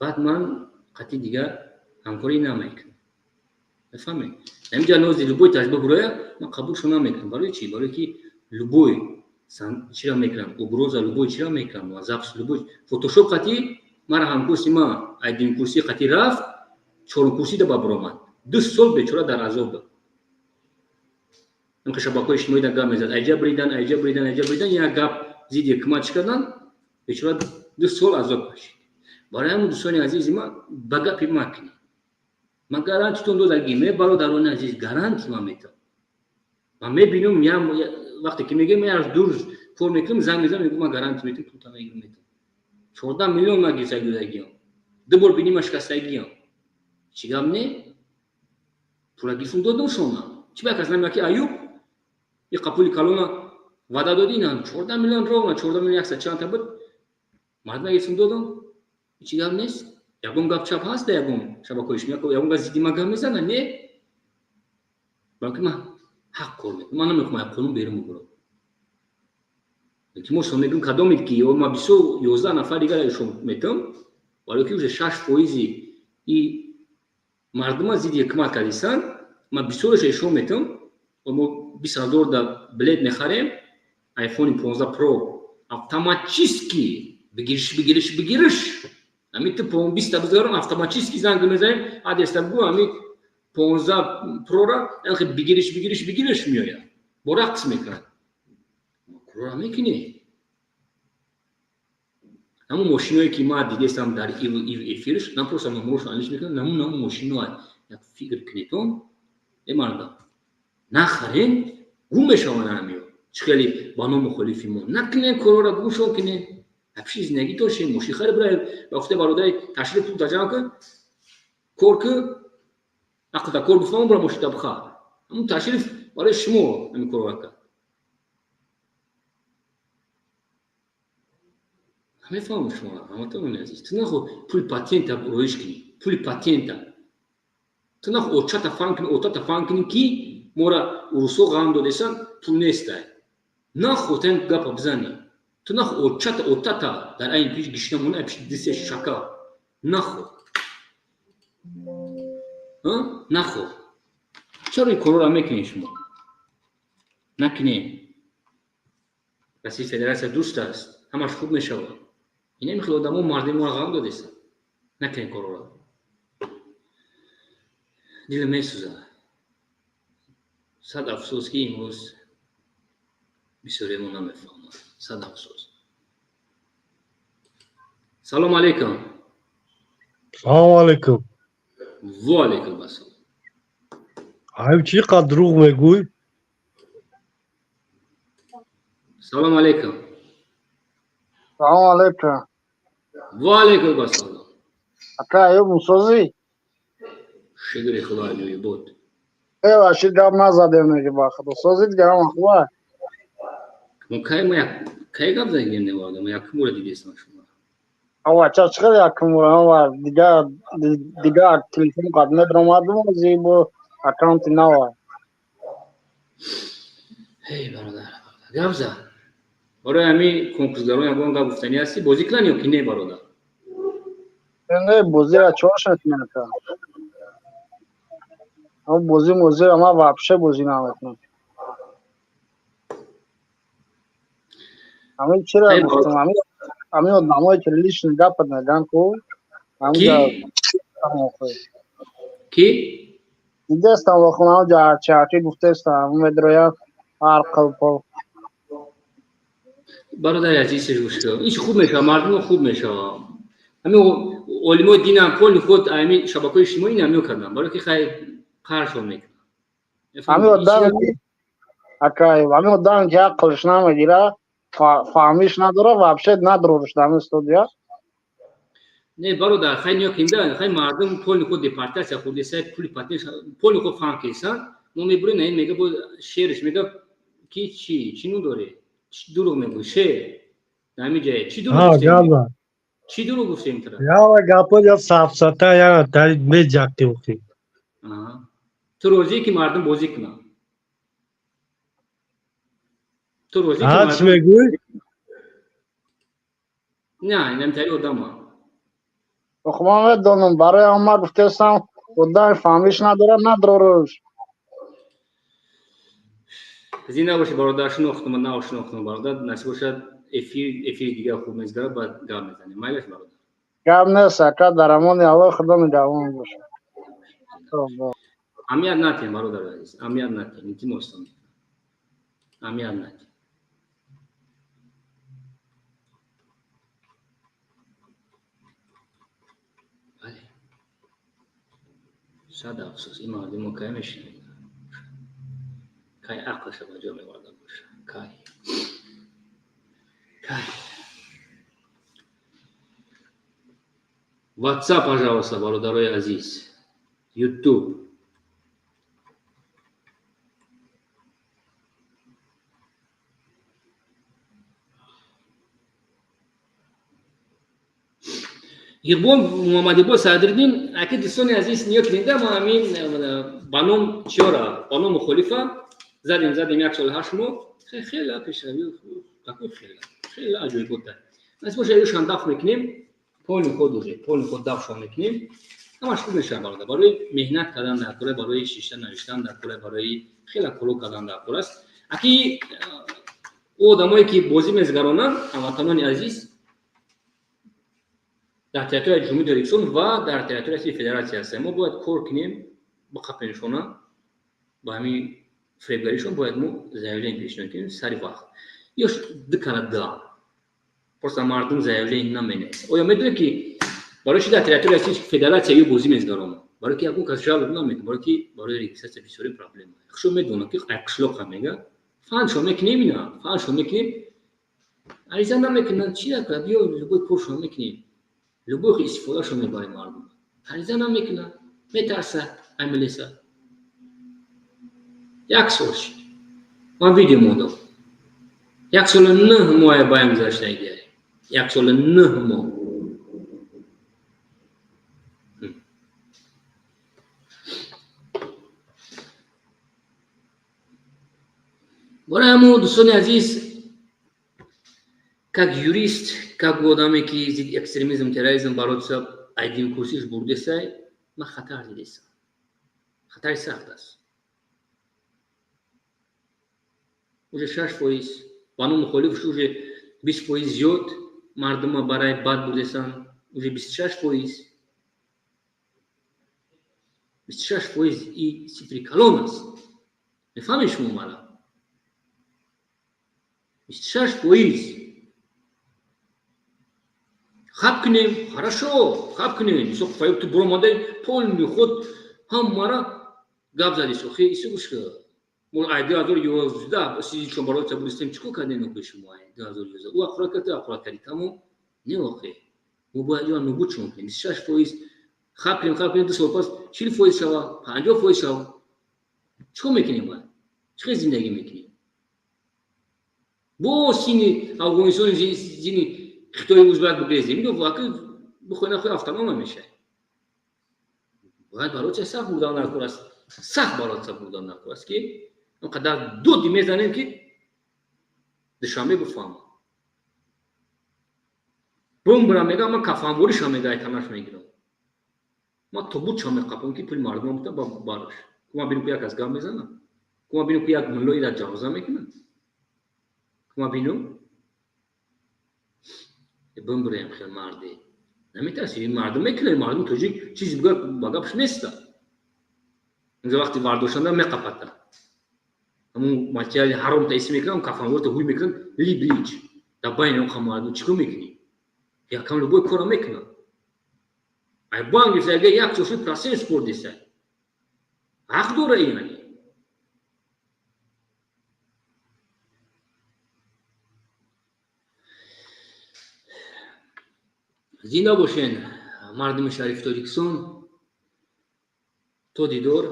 баъд ман қати дигар ҳамкорӣ намекунам, мефаҳмед? Ҳаминҷа нози любой таҷриба буроя, ман қабулшо намекунам. Барои чӣ? Барои ки любой чира мекунам, угроза, любой чира мекунам, запись, любой фотошоп қати мара ҳамкурси ма айдин курси қати рафт, чорум курсида ба буромад, 2 сол бечора дар азоб буд. Инқа шабакаҳои иҷтимоида гап мезад, айҷа бридан, айҷа бридан, айҷа бридан, як гап зидди ҳукумат чӣ кардан, бечора 2 сол азоб кашид. Барои ҳамн, дӯстони азизи ман, ба гапи ма кунед, ман гарантитон додагӣ ме, бародарони азиз, гаранти ман метавам. Ман мебинам, вақте ки мегӯям, ман аз ду рӯз кор мекунам, занг мезанам, мегӯям, ман гаранти метавам, пулта мегирам, метавам. 14 миллион ман гирифтагидагиам, ду бор бинима шикастагиам, чӣ гап не, пула гирифтум, додам шона. Чӣ ба кас намега, ки Аюб иқа пули калона ваъда додӣ? На, 14 миллион, ровно 14 миллион 100 чандта буд, мардма гирифтум, додам. Чӣ гап нест? Ягон гап чап ҳаст, ягон шабакаҳои иҷтимоӣ ягон гап зидди ман гап мезана? Не, балки ман ҳақ кор мекунам, ман намехоҳам як қонун берун бубурам. Илтимосо мекунам, кадомед ки ман бисёр 11 нафар дигар шом метавам, барои ки уже 6 фоизи и мардума зидди ҳукумат кардистанд, ман бисёреша ишон метавам. Мо 20 000 да билет мехарем, айфони 15 про автоматически бигириш, бигириш, бигириш. Ами ту 20та бизгарон, автоматически занг мезанем, адреста бигӯ, ами 15 прора бигириш, бигириш, бигириш меояд, бо рақс мекунад, курора мекунӣ. Ҳамун мошиное ки ман дидестам дар ив эфирш, ман просто номерошро анализ мекунам, намун намун мошиноа як фикр кунедон, э мардам, нахарен, гум мешаванд ҳамиё. Чӣ хеле ба ном мухолифи мо накунен корора, гумшон кунен. Апши зиндагӣ дошен, мошин хари бирай, ба гуфтаи бародари ташриф пул таҷамъ кун, кор ку, ақлта кор гуфтам, бира мошинта бихар. Ҳамун ташриф барои шумо ҳамин корора кард. Мефаҳмам шумо, ҳамватанони азиз. Ту нахо пули патента роиш кунӣ, пули патента. Ту нахо очата фан кунӣ, отата фан кунӣ, ки мора урусо ғам додесан, пул нестай. Нахо тан гапа бизанӣ. Ту нахо очата, отата дар айн пиш гишна мона, пиш дисе шака. Нахо. Нахо. Чаро ин корора мекунед шумо? Накунед. Россия Федератсия дӯст аст, ҳамаш хуб мешавад. Ин хел одамо мардуми моро ғам додеста. Накунед корора. Дилам месӯзад. Сад афсӯс, ки имрӯз бисёремо намефаҳмад. Сад афсӯс. Салом алейкум. Салом алейкум. Ва алейкум ассалом. Ай, чӣ қадр дурӯғ мегӯй? Салом алейкум. Салом алейкум. Ва алейкум ассалом. Ака, Аюб, мусозӣ? Шукри Худо, аҷоиб буд. Э, ваши гап назадем неги ба худо. Созӣ дигарам ахва. Мо кай мо як кай гап задем неварда, мо якум бора дидестам шумо. Ава, ча чӣ хел якум бора, ава дигар дигар телефон қад медромадум, зибо аккаунти нава. Эй бародар, гап зад. Барои ҳамин конкурсгарон ягон гап гуфтанӣ ҳастӣ? Бозӣ кунанд ё ки не, бародар? Не, бозиро чорш мекунам ака. Бозӣ мозиро ман вообще бозӣ намекунам. Ҳамин чиро гуфтам, ҳамин одамое ки личный гапат мегӯянд ку, ҳаминҷа ки? Дидестам вохун, ҳаминҷа ҳарчи ҳарчи гуфтестам, медрояд ҳар қилпол. Бародари азиз, гӯш кун. Ин хуб мешавад, мардумо хуб мешавад. Ҳамин олимои динам поли худ ҳамин шабакаҳои иҷтимоӣ ин ҳамиё карданд, барои ки хай қаршон мекунанд. Ҳамин одам ака, ҳамин одам ки ақлш намегира, фаҳмиш надора, вообще надораш дар ҳамин студия. Не, бародар, хай ниё кунда, хай мардум поли худ депортатсия хурдеса, пули патент поли худ фаҳм кесан. Мо мебурем, ин мега бо шерш мега ки чӣ, чӣ ну дорӣ? Чӣ дурӯғ мегӯӣ? Шер. Дар ҳамин ҷае чӣ дурӯғ гуфтем? Чӣ дурӯғ гуфтем тура? Ява гапо я сафсата я дар меҷақи ухи. Ту розӣ ки мардум бозӣ кунанд? Ту розӣ ки Ҳа, чӣ мегӯӣ? Не, инамтари одама. Ох, ман медонам, барои ҳама гуфтестам, одами фаҳмиш надорад, надораш. Зинда бошӣ, бародар, шинохтум, нав шинохтум, бародар, насиб бошад, эфири дигар хуб мезгарад, баъд гап мезанем. Майлаш, бародар? Гап нест, ака, дар амони Аллоҳ, Худо нигаҳбон бошад. Аҳамият натиҳем, бародари азиз, аҳамият натиҳем, илтимостон мекунам. Аҳамият натиҳем. Бале. Сад афсӯс, ин мардумо кай мешинаванд? Кай ақлша ба ҷо меварда бошад? Кай? Кай? WhatsApp, пожалуйста, бародарои азиз. YouTube. Иқбол Муҳаммадиқбол Садриддин, аки дӯстони азиз, ниё кунед, ма ҳамин ба ном чиёра, ба ном мухолифа задем, задем як соли 8 моҳ, хеле пешравӣ, какой хеле, хеле аҷоибот. Насиб бошад, ишон даф мекунем, полни худ уже, полни худ дафшон мекунем. Ҳамаш хуб мешавад, бародар. Барои меҳнат кардан дар кора, барои шишта навиштан дар кора, барои хеле коро кардан дар кор аст. Аки ӯ одамое ки бозӣ мезгаронанд, ҳамватанони азиз, дар территорияи Ҷумҳурии Тоҷикистон ва дар территорияи Федератсия ҳастем. Мо бояд кор кунем, биқапеншона, ба ҳамин фиребгаришон бояд мо заявление пешниҳод кунем сари вақт. Ё ду кана да. Просто мардум заявление наменависад. Оё медонед, ки барои чи дар территорияи Российской Федерация ё бозӣ мезгаронад? Барои ки ягон кас жалоб намекунад, барои ки барои регистрация бисёри проблема. Хушо медонад, ки қишлоқа мега фаншо мекунем, ина фаншо мекунем, ариза намекунанд. Чи накунад, биё, любой коршо мекунем, любой истифодашо мебарем. Мардум ариза намекунад, метарса ай милиса. Як сол шид, ман видео мондам, 1 соли 9 моҳе баён гузаштагиай, 1 соли 9 моҳ. Барои ҳамо, дӯстони азиз, как юрист, как одаме, ки зидди экстремизм, терроризм бороться айдин курсиш бурдесай, ман хатар дидесам, хатари сахт аст. Уже 6%, ба ном мухолифш уже 20% зиёд мардума барои бад бурдесан, уже 26%, 26% и цифри калон аст. Мефаҳмед шумо мара? 26%. Хаб кунем, хорошо, хаб кунем. Исоқ Фаюб, ту буромадай, полный худ ҳамара гап зади. Сохи исо, гӯш ка, мо ай 2011 сизи чон бороться будистем, чӣ кор кардем охи? Шумо ай 2011 ӯ ақурат кард, ту ақурат кардӣ, тамом. Не, охи, мо бояд ё нобуд шумо кунем. 26% хаб кунем, хаб кунем, 2 сол пас 40% шава, 50% шава, чӣ кор мекунем? Бояд чӣ хел зиндагӣ мекунем? Бо сини Афғонистони, зини Хитои узбак бигрезем, бихоҳ нахоҳ автонома мешавад. Бояд бороться сахт бурдан накор аст, сахт бороться бурдан накор аст, ки онқадар дуди мезанем, ки Душанбе бифаҳмад. Бумбра мега, ман кафанвориша мега, айтанаш мегирам, ман тобутша меқапам, ки пули мардума бута бараш. Кума бинам, ку як аз гап мезанам, кума бинам, ку як муллои дар ҷаноза мекунад, кума бинам бимбираем. Хел марде наметарси, мардум мекунад, мардум тоҷик чизи буга ба гапш неста. Унҷо вақти вардошанда меқапата, ҳамун материали ҳаром таисӣ мекунам, кафанворта ҳуй мекунам, либ лич дар байни он мардум чӣ кор мекунӣ? Якам любой кора мекунам. Ай банк гирифта, агар як чоши процент спордеса, ҳақ дора, яъне. Зинда бошен, мардуми шарифи Тоҷикистон. То дидор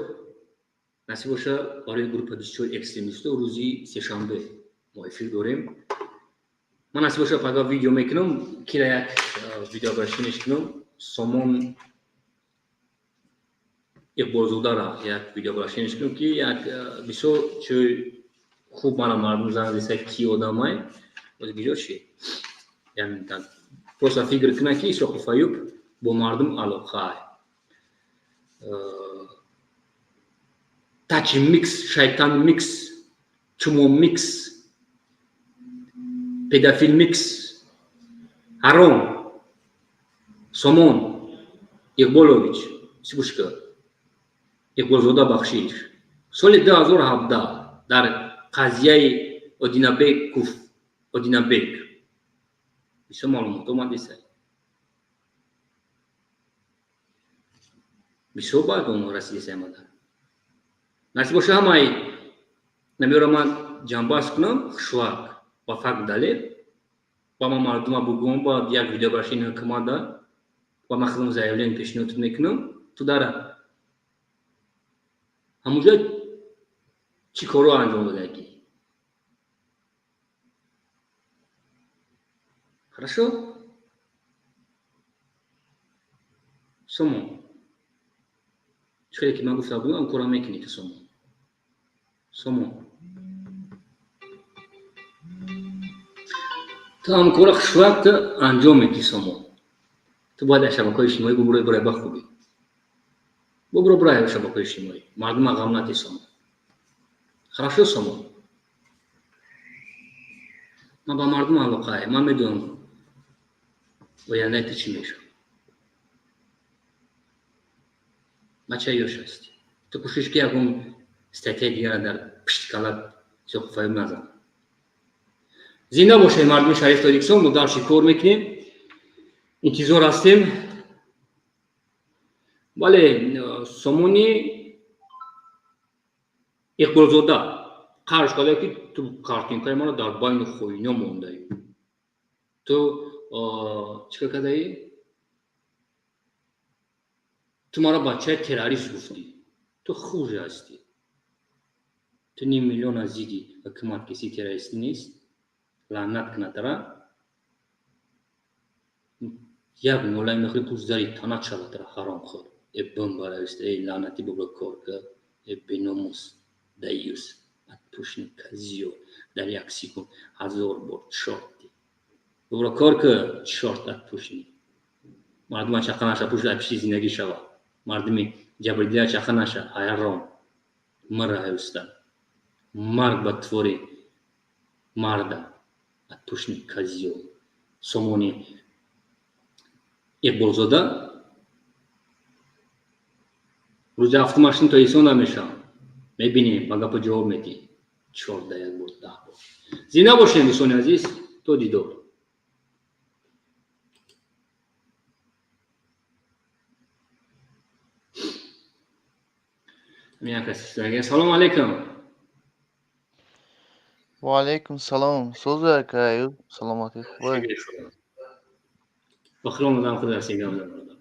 насиб боша. Барои группа 24 экстремисто рӯзи сешанбе мо эфир дорем. Ман насиб боша пага видео мекунам, кира як видеообращение кунам, Сомон Иқболзодара як видеообращение кунам, ки як бисёр чӯй хуб мана мардум занг деса, ки одамай гиҷо чи просто фикр кунад, ки Исроқи Фаюб бо мардум алоқаай. Тачи микс, шайтан микс, чумо микс, педофил микс, ҳаром. Сомон Иқболович Сибушка Иқболзода, бахшиш, соли 2017 дар қазияи Одинабеков, Одинабек, бисёр маълумот омадеса, бисёр баъд онҳо расидеса омада. Насиб боша, ҳамаи намеёра ман ҷамъбаст кунам хушвак ба факт, далел ба ман мардума бугӯм, ба як видеообращение ҳукумата ва ман худам заявление пешниҳод мекунам. Ту дар ҳамунҷо чӣ корро анҷом додагӣ? Хорошо, Сомон, чӣ хеле ки ман гуфта будам, он корро мекунӣ ту, Сомон. Сомон, ту ҳам корро хушвақт анҷом медиҳӣ. Сомон, ту бояд дар шабакаҳои иҷтимоӣ бубурой, бурай ба хубӣ бубуро, бурай шабакаҳои иҷтимоӣ, мардума ғам надиҳ, Сомон. Хорошо, Сомон, ман ба мардум алоқае, ман медонам ояндаи ту чӣ мешавад. Бачаи ёш ҳастӣ ту, кӯшиш ки ягон статьяи дигара дар пишти калат зиёқфаёб назан. Зинда бошед, мардуми шариф Тоҷикистон, мо дарши кор мекунем, интизор ҳастем. Бале, Сомони Иқболзода қарш карда, ки ту картинкаи маро дар байни хоино мондаӣ. Ту чӣ кор кардаӣ? Ту маро бачаи террорист гуфтӣ. Ту хуже ҳастӣ. Ту ним миллиона зидди ҳукумат киси террористӣ нест. Лаънат кунад ра. Як нолаи мехӯри, пул зари танат шавад ра, ҳаромхӯр. Э бомбаравист, э лаънатӣ бобо корка, э беномус, даюс, отпущенник козёл, дар як секунд 1000 бор чорти. Бобо корка, чорт отпущенник. Мардума чақа наша, пушт пишти зиндагӣ шава. Мардуми ҷабрдида чақа наша, ҳайрон. Мара ҳаюста. Марг ба твори марда. Отпущенник козёл. Сомони Иқболзода рӯзи ҳафтумашин то исон намешавам. Мебинем, ба гапо ҷавоб медиҳем. 14 як бор, 10 бор. Зинда бошем, дӯстони азиз, то дидор. Салом алейкум. Ва алейкум салом. Сӯзи ака Аюб, саломатӣ хуб. Ба хилом одам худ ҳастем, гап зад бародар.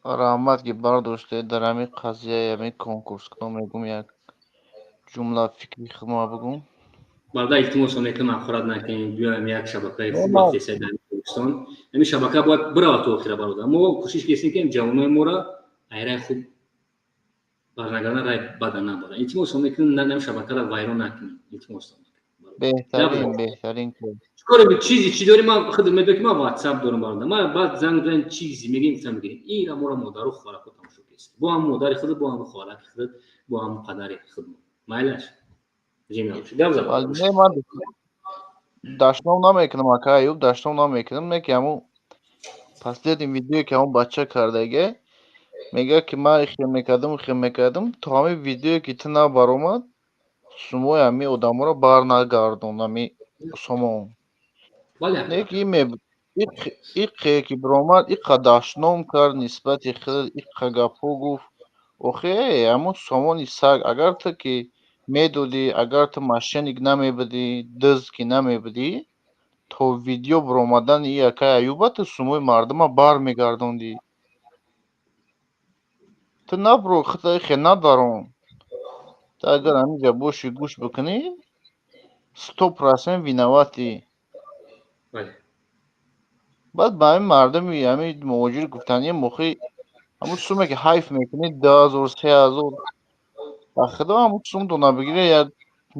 Раҳмат, ки бардоштед дар ҳамин қазияи ҳамин конкурс. Кунам мегум як ҷумла фикри худма бигум. Бародар, илтимос мекунам, ҳақорат накунем, биёем як шабакаи хуб рафтеса дар Тоҷикистон. Ҳамин шабака бояд биравад то охира, бародар. Мо кӯшиш кардем, ки ҷавонои моро айраи хуб барнагардан, рай бада набаранд. Илтимос мекунам, ҳамин шабакаро вайрон накунем. Илтимос. Беҳтарин, беҳтарин. Чикор чизи чӣ дорӣ? Ман худ медонам, ки ман WhatsApp дорам, бародар. Ман баъд занг занг чизи мегӯем, гуфтам мегирем. Ира моро модару хоҳарако тамошо кест. Бо ҳам модари худ, бо ҳам хоҳараки худ, бо ҳам падари худ. Майлаш. Зинда бош. Гап зад. Не, ман дашном намекунам, ака Аюб, дашном намекунам, не ки ҳамун последний видеое, ки ҳамун бача кардаге, мегӯяд, ки ман хел мекардам, хел мекардам, то ҳамин видеое, ки ту набаромад, сумои ҳамин одаморо барнагардон, ҳамин сомон. Не ки иқе ки биромад, иқа дашном кард нисбати худ, иқа гапҳо гуфт. Охе, ҳамун сомони саг, агар ту ки медодӣ, агар ту мошенник намебудӣ, дузд ки намебудӣ, то видео биромадани и акаи Аюба ту сумои мардума бармегардондӣ. Ту набро, худта ихе надарон. Ту агар ҳаминҷа бошӣ, гӯш бикунӣ, 100% виноватӣ. Баъд ба ҳамин мардуми ҳамин муҳоҷир гуфтанӣ, мохи ҳамун суме ки ҳайф мекунӣ, 2000, 3000, ба худо ҳамун сумтона бигирӣ, як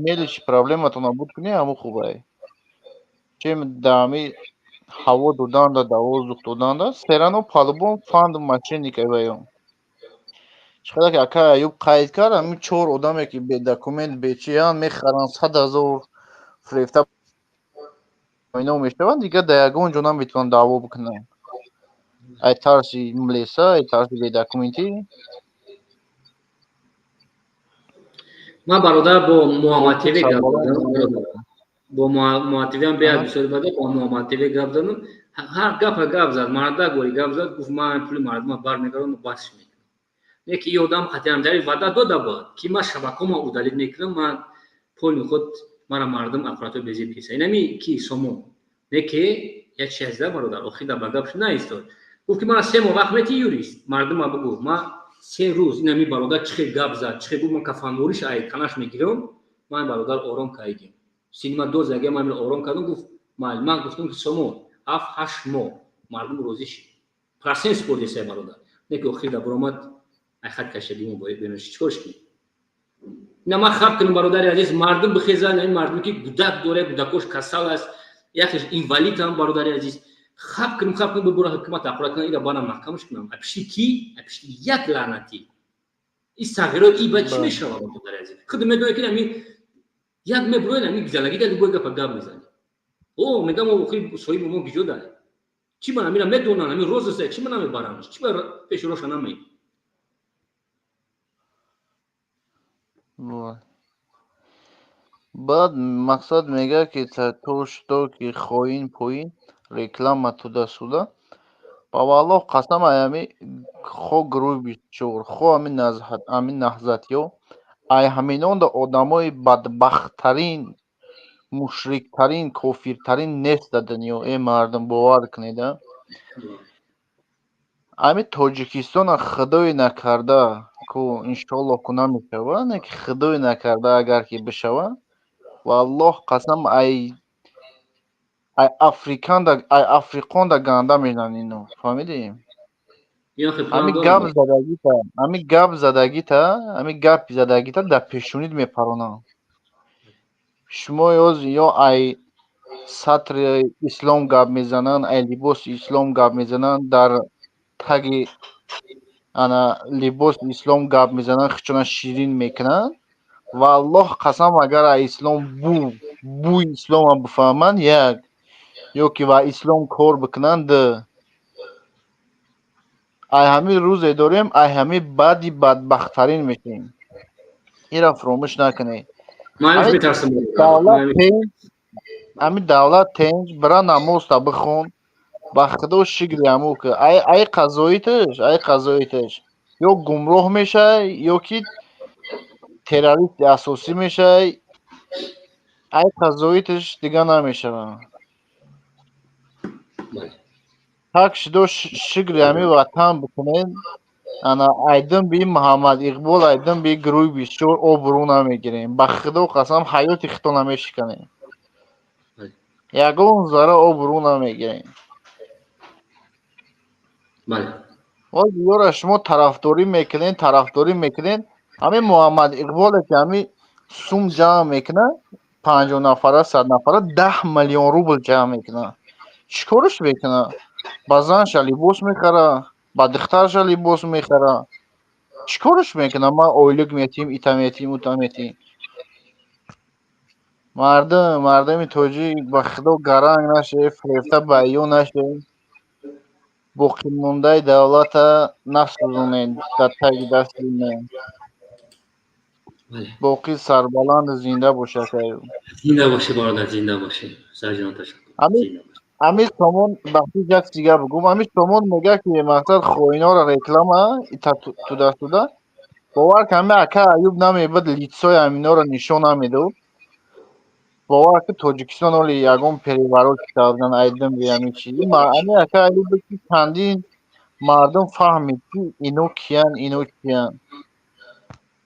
мелочи проблематона буд кунӣ, ҳамун хубае. Чем да ҳамин ҳаво доданда, да воздух доданда, серано по-любому фанд мошенник ваён. Чӣ қадар ки акаи Аюб қайд кард, ҳамин чор одаме, ки бедокумент, бечиян, мехаранд, 100 000 фирефта ино мешаванд, дигар дар ягон ҷо наметавонанд даъво бикунанд. Ай тарси млеса, ай тарси бедокументӣ. Ман, бародар, бо Муҳаммад ТВ гап задам. Бо Муҳаммад ТВ ҳам беҳад бисёр бада, бо Муҳаммад ТВ гап задам. Ҳар гапа гап зад, мардак гори гап зад, гуфт ман пули мардума бармегардонам, бас мекунам. Не ки и одам қатъиан дари ваъда дода буд, ки ман шабакаҳома удалить мекунам, ман поли худ мара мардум аппаратҳои безеб киса. Инами ки сомон. Не ки як чи ҳазда, бародар, охир дар ба гап шуд наистод. Гуфт ки мана 3 моҳ вақт мети, юрист, мардума бугӯ, ман 3 рӯз инами бародар чӣ хел гап зад, чӣ хел гуфт, ман кафанвориш ай танаш мегирам, ман бародар ором кайдем. Синима доз ага ман ором кардам, гуфт майли, ман гуфтам ки сомон 7-8 моҳ мардум розӣ шид. Процент спордесай, бародар. Не ки охир дар баромад ай хат кашидим беноши чикорш кунем? Ина ман хаб кунам, бародари азиз, мардум бихезанд, ин мардуме ки гудак дорад, гудакош касал аст, якеш инвалид ҳам, бародари азиз, хаб кунам, хаб кунам, бибура ҳукумат ақурат кунам, ира бана маҳкамаш кунам. Апишти ки? Апишти як лаънатӣ. И сағиро и ба чӣ мешавад, бародари азиз? Худ медонед, ки ҳамин як мебуроед, ҳамин гизалагида любой гапа гап мезанед. О, мегам, охир соҳиби мо гиҷо дорад? Чӣ ман ҳамина медонам, ҳамин роз аст, чӣ ман намебарамаш? Чӣ ба пеши роша намеем? Баъд мақсад мега, ки то что ки хоин поин реклама туда-сюда. Ба валлоҳ қасам, ай ҳами хо гурӯҳи 24, хо ҳамин наҳзатиё, ай ҳаминонда одамои бадбахттарин, мушриктарин, кофиртарин нест дар дунё. Э мардум, бовар кунед, а ҳамин Тоҷикистона худое накарда ку, иншоаллоҳ, ку намешава, не ки худое накарда, агар ки бишава, валлоҳ қасам, ай африканда, ай африқонда ганда мезананд ино, фаҳмидӣ? Ҳамин гап задагита, ҳамин гап задагита, ҳамин гапи задагита дар пешонид мепаронанд. Шумо ё ай сатри ислом гап мезананд, ай либоси ислом гап мезананд, дар таги ана либоси ислом гап мезананд, хичона ширин мекунанд. Валлоҳ қасам, агар ай ислом бу бӯи исломам бифаҳманд, як, ё ки ва ислом кор бикунанд, ай ҳамин рӯзе дорем, ай ҳамин баъди бадбахттарин мешавем. Инро фуромӯш накунед. Ҳамин давлат тенҷ, бира намозта бихон, ба худо шукри ҳаму ки ай қазоиташ, ай қазоиташ ё гумроҳ мешавай, ё ки террористи асосӣ мешавай. Ай қазоиташ дига намешавад. Так шудо шукри ҳамин ватан бикунед. Ана айдин би Муҳаммад Иқбол, айдин би гурӯҳи 24 обрӯ намегирем. Ба худо қасам, ҳаёти худто намешиканем, ягон зарра обрӯ намегирем. Боз ёра шумо тарафдорӣ мекунед, тарафдорӣ мекунед. Ҳамин Муҳаммад Иқболе ки ҳамин сум ҷамъ мекунад, 50 нафара, 100 нафара, 10 миллион рубл ҷамъ мекунад, чӣ кораш мекунад? Ба занша либос мехара, ба духтарша либос мехара, чӣ кораш мекунад? Ма ойлик метиҳем, ита метиҳем, ута метиҳем. Мардум, мардуми тоҷик, ба худо гаранг наше, фирефта ба ё наше, боқимондаи давлата насӯзонед дар таги дасти ина. Боқӣ сарбаланду зинда бошад. Зинда бошӣ, бародар, зинда бошӣ, сарҷон, ташаккур. Ҳамин Сомон, бахшиш, як чиз бигӯм. Ҳамин Сомон мега, ки мақсад хоиноро реклама туда-сюда. Бовар кун, ҳамин ака Аюб намебуд, лицои ҳаминоро нишон намедод, бовар ки Тоҷикистон оли ягон переворот кардан айдин би ҳамин чиз. Ҳамин ака Аюб ки чандин мардум фаҳмид, ки ино киян, ино чиян.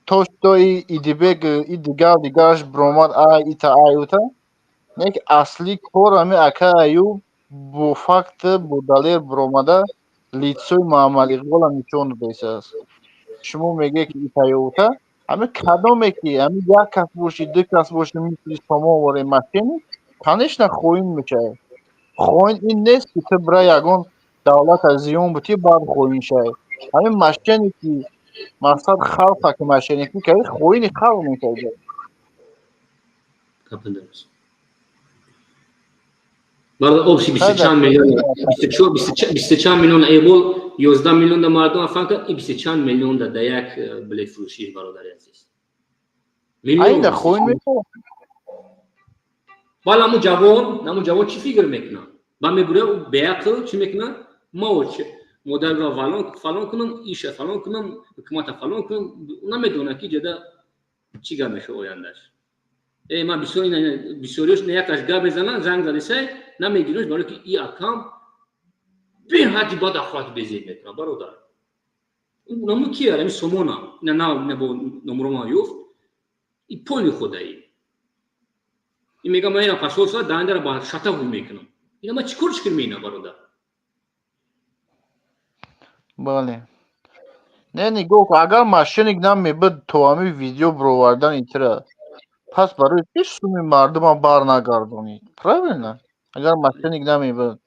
То что и Идибек, и дигар дигараш биромад, ай ита, ай ута, не ки асли кор ҳамин ака Аюб бо факт, бо далел биромада, лицои Муҳаммад Иқбола нишон додааст. Шумо мегӯед, ки ита ё ута. Ҳамин кадоме ки ҳамин як кас бошӣ, ду кас бошӣ, мисли Сомон вори мошенник, конечно, хоин мешавӣ. Хоин ин нест, ки ту бира ягон давлата зиён бутӣ, баъд хоин шавӣ. Ҳамин мошенник ки мақсад халқа ки мошенникӣ кардӣ, хоини халқ мешавӣ. Гапи дуруст. Бародар, общий бисту чанд миллион, 24, бисту чанд миллион эбол, 11 миллион да мардум афан кард, и бисту чанд миллион да як билетфурӯшӣ, бародари азиз. Айна хоин мешавад. Бал ҳамун ҷавон чӣ фикр мекунад? Ба мебуря, ӯ беақл чӣ мекунад? Мо модарро фалон фалон кунам, иша фалон кунам, ҳукумата фалон кунам. Намедонад, ки ҷада чӣ гап мешавад ояндаш. Э, ман бисёр бисёриёш якаш гап мезананд, занг задисай, намегирӯш, барои ки и акам беҳадди бад ахлоқи безеб мекунад, бародар. Наму ки ами Сомона ина на бо номрома ёфт и поли худаи и мега, ман ина пашол соат даҳандара ба шата гум мекунам. Ина ман чӣ корш кунам ина, бародар? Бале, не, нигоҳ кун, агар мошенник намебуд, то ҳамин видео бировардан итира, пас барои чӣ суми мардумам бар нагардонид? Правильно, агар мошенник намебуд,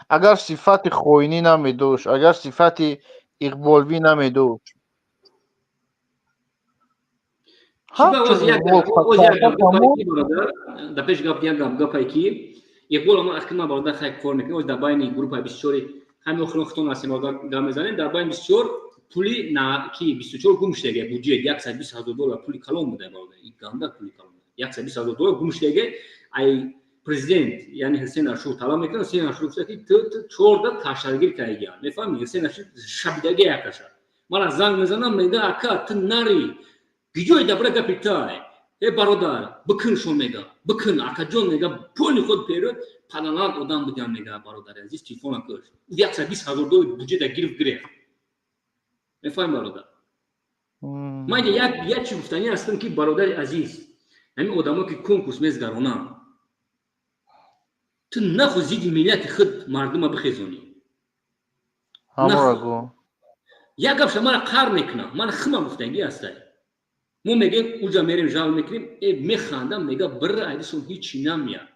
агар сифати хоинӣ намедошт, агар сифати иқболбӣ намедошт. Да пеш гап, як гап, гапае ки Иқбол ама ахи ман, бародар, хай кор мекунем. Оз дар байни группаи 24-и ҳамин охирон хитон ҳастем, бародар, гап мезанем. Дар байни 24 пули на ки 24 гум шудага буҷет 120 000 доллар, пули калон буда, бародар, и ганда пули калон. 120 000 доллар гум шудаги. Ай президент, яъне Ҳусен Ашур, талаб мекунад. Ҳусен Ашур гуфта, ки ту чорда каштаргир кардагиан, мефаҳми? Ҳусен Ашур шабидаги якаша мара занг мезанам, мега: «Ака, ту нари гиҷои дабра гапи тай, э бародар, бикуншон», мега, «бикун, акаҷон», мега, пони худ перӯд паданалат одам будиам, мега. Бародари азиз, телефона кӯш, 120 000 доллар буҷета гирифт, гирефт, мефаҳми, бародар? Ман як чи гуфтанӣ ҳастам, ки, бародари азиз, ҳамин одамо, ки конкурс мезгаронанд, ту нахо зидди миллати худ мардума бихезонӣ. Як гапша мара қар мекунам, мана хима гуфтагӣ ҳастай. Мо мегӯем, уҷа мерем, жал мекунем, э механдам, мега: «Бира, айдисон ҳичи намеяд».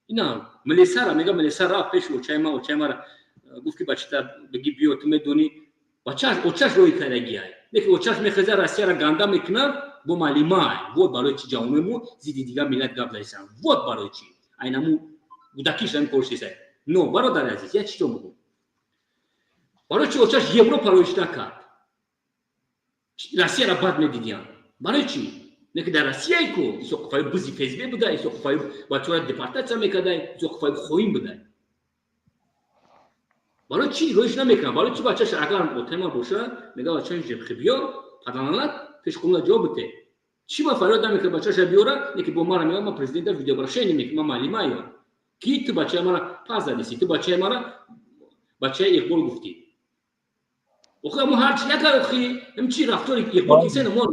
Ина милисара мега, милиса рафт пеши очаи ма, очаи мара гуфт, ки бачата бигӣ биё, ту медонӣ, бачааш очаш роҳи кардагиай. Лекин очаш мехеза, Россияра ганда мекунад бо малимай. Вот барои чи ҷавонои мо зидди дигар миллат гап задисанд, вот барои чи айнаму гудакиш ҳамин кор шисай. Но, бародари азиз, як чизо мегӯм: барои чи очаш Европа роиш накард? Россияра бад медидиян, барои чи? Не ки дар Россияи ку исоқуфаи бузи ФСБ буда, исоқуфаи бачаҳоро депортатсия мекардай, исоқуфаи хоин будай. Барои чи роиш намекунад? Барои чи бачаш, агар отема боша, мега: «Бачаи ҷебхи биё, паданалат пеш қонуна ҷавоб бите». Чи ба фарёд намекунад, бачаша биёра? Не ки бо мара мега, ман президента видеообращение мекунам, ман маълимаё, ки ту бачаи мара пас задиси, ту бачаи мара бачаи Иқбол гуфтӣ. Охи мо ҳарчи яка, охи ҳам чи рафтори Иқбол кисена, мо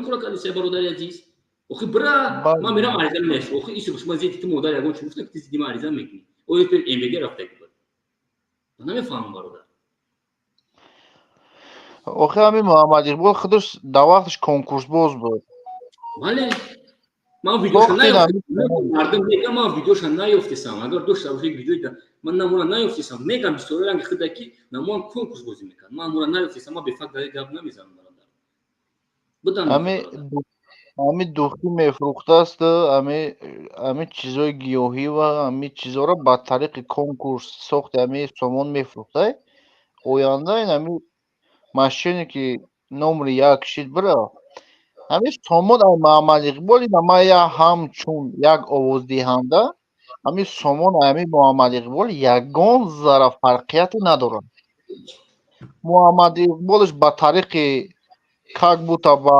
кора кардиса, бародари азиз. Охи бира, ман мерам, ариза менависам. Охи исо, шума зидди ту модар ягон чи гуфта, ки ту зидди ман ариза мекунӣ? Оё ту МВД рафтаги буд? Ман намефаҳмам, бародар. Охи ҳамин Муҳаммад Иқбол худаш дар вақташ конкурсбоз буд. Бале, ман видеоша наёфтам, мардум мегам, ман видеоша наёфтесам. Агар дошта бошед видеои, ман намура наёфтесам. Мегам, бисёри ранги худа ки намуам конкурс бозӣ мекард, ман амура наёфтесам. Ман бефакт дар гап намезанам, бародар. Будам. Ҳами духӣ мефурӯхтааст, ами чизои гиёҳӣ ва ами чизоро ба тариқи конкурс сохти ами сомон мефурӯхтай. Оянда ин ами мошенники номери як шид бира ҳами сомон ай Муҳаммад Иқбол. Ина ман я ҳамчун як овоздиҳанда, ҳами сомон ами Муҳаммад Иқбол ягон зарра фарқияте надорад. Муҳаммад Иқболш ба тариқи как будто ба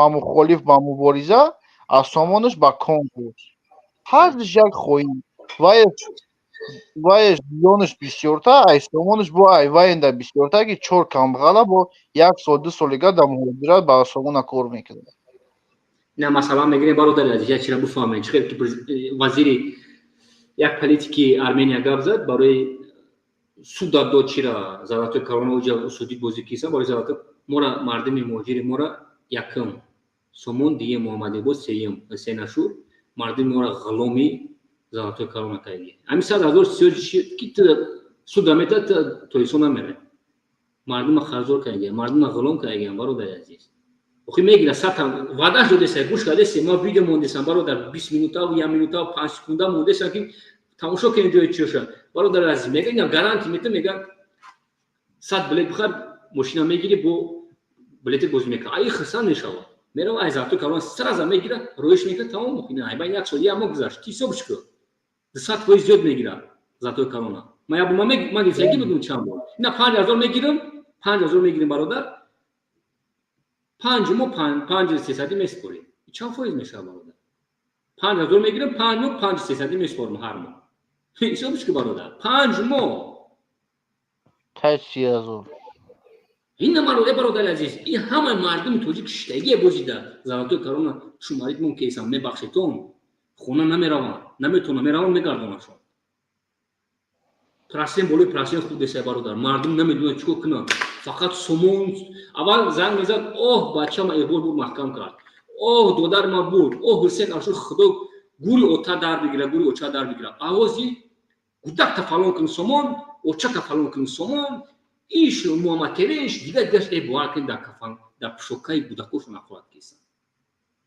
мухолиф, ба мубориза, аз сомонаш ба конкурс. Ҳардуш як хоин. Ваеш зиёнаш бисёртар, ай сомонаш бо ай ваенда бисёртар, ки чор камбағала бо як сол, ду солига дар муҳоҷират ба сомона кор мекунад. На, масалан мегирем, бародари азиз, як чира бифаҳмед. Чӣ хел ки вазири як политики Армения гап зад, барои суда дод, чира золотой корона уҷа судид бозӣ киса барои золотой мора, мардуми муҳоҷири мора якум сомон, дуюм Муҳаммадиқбол, сеюм Сенашур, мардуми мора ғуломи золотой корона кардӣ. Ҳами 100 000 ки суда мета, тоисо намере. Мардума қарздор кардия, мардума ғулом кардиям, бародари азиз. Охи мегира сата ваъдаш додеса, гӯш кардеси, ма видео мондесам, бародар, 20 минутаву як минутаву 5 секунда мондесам, ки тамошо кунем ҷои чиёша. Бародари азиз, мега, ина гарантия мета, мега: 100 билет бихар, мошина мегирӣ, бо билете бозӣ мекунад. Ай хирсан мешавад, мерава, ай золотой корона сразу мегира, роиш мекунад, тамом. Ина айба як сол, як моҳ гузашт, ти ҳисобш кун, 200% зиёд мегира золотой корона. Ма як ман гирифтагӣ будум чанд бор. Ина 5000 мегирам, 5000 мегирем, бародар, 5 моҳ панҷ сесадӣ месупорем. Чанд фоиз мешавад, бародар? 5000 мегирам, 5 моҳ панҷ сесадӣ месупорам ҳар моҳ. Ҳисобш ки, бародар, 5 моҳ. Тай 30 000. Ин маро, э бародари азиз, ин ҳамаи мардуми тоҷик шиштагие бозида золотой корона шумарит мон кесам, мебахшетон, хона намераванд, наметавонам, мераванд, мегардонашон. Процент болои процент худеса, бародар, мардум намедонад чӣ кор кунад. Фақат сомон аввал занг мезад: «Оҳ, бачама Иқбол буд, маҳкам кард, оҳ, додари ман буд, оҳ, Ҳусен Ашур, худо гури ота дар бигира, гури оча дар бигира». Авози гудакта фалон кун сомон, очака фалон кун сомон, иш Муҳаммад Тереш, дигар дигаш. Э, бовар кунед, дар кафан, дар пушокаи гудакошон нахоҳад кесан.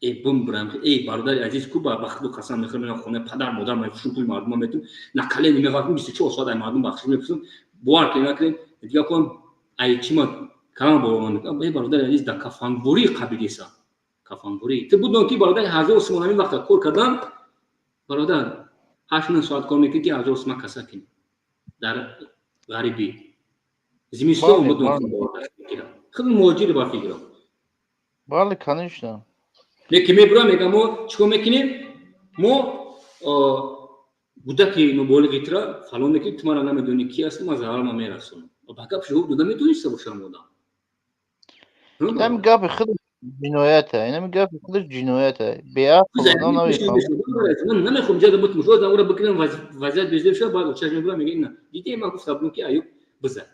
Э, бимбирам, эй бародари азиз, ку ба худо қасам мехӯрам, меам хонаи падар модар мефурӯшам, пули мардума метум, на колени меғалтам, 24 соат ай мардум бахшиш мепурсам. Бовар кунед, накунед, дигар кунам, ай чима. Калам боло мекунам, э бародари азиз, дар кафанбурӣ қабилиса. Кафанбурӣ. Ту будон ки бародар 1000 сомон ҳамин вақта кор кардан, бародар 8 соат кор мекунӣ ки 1000 сомон каса кунӣ. Дар ғарибӣ. Зимистон будон бародар. Худ муҳоҷир ба фикрам. Бале, конечно. Лекин мебурам, мегам мо чикор мекунем? Мо кӯдаки ноболиғи тура фалон мекунем, ту мара намедонӣ ки ҳастӣ, ман зарарма мерасонам. Ба гап ҷавоб дода метавониста бошам одам. Инами гапи худаш ҷиноята, инами гапи худаш ҷиноята. Беақл одам намефаҳмад. Ман намехоҳам ҷада бутум, шояд амра бикунам, вазъият безеб шавад, баъд очаш мебурам, мегӯям ина. Дидӣ ман гуфта будам ки Аюб бизад.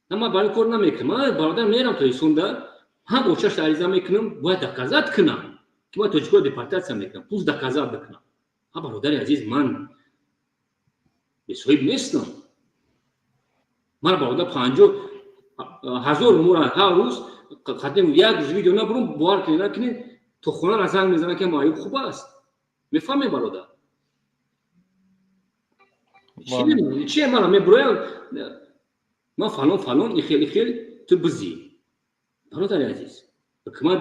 На ман барои кор намекунам. Ман бародар мерам то Исонда, ҳам очаш ариза мекунам, бояд доказат кунам ки ман тоҷикоро депортатсия мекунам, пул доказат бикунам. Ҳа бародари азиз, ман бесоҳиб нестам. Ман бародар 50 ҳазор мора ҳар рӯз қадим як рӯз видео набурам, бовар кунед накунед, то хонара занг мезанад ки Аюб хуб аст. Мефаҳмед бародар? Чи мана мебуроям, ман фалон фалон ихел ихел ту бизӣ. Бародари азиз, ҳукумат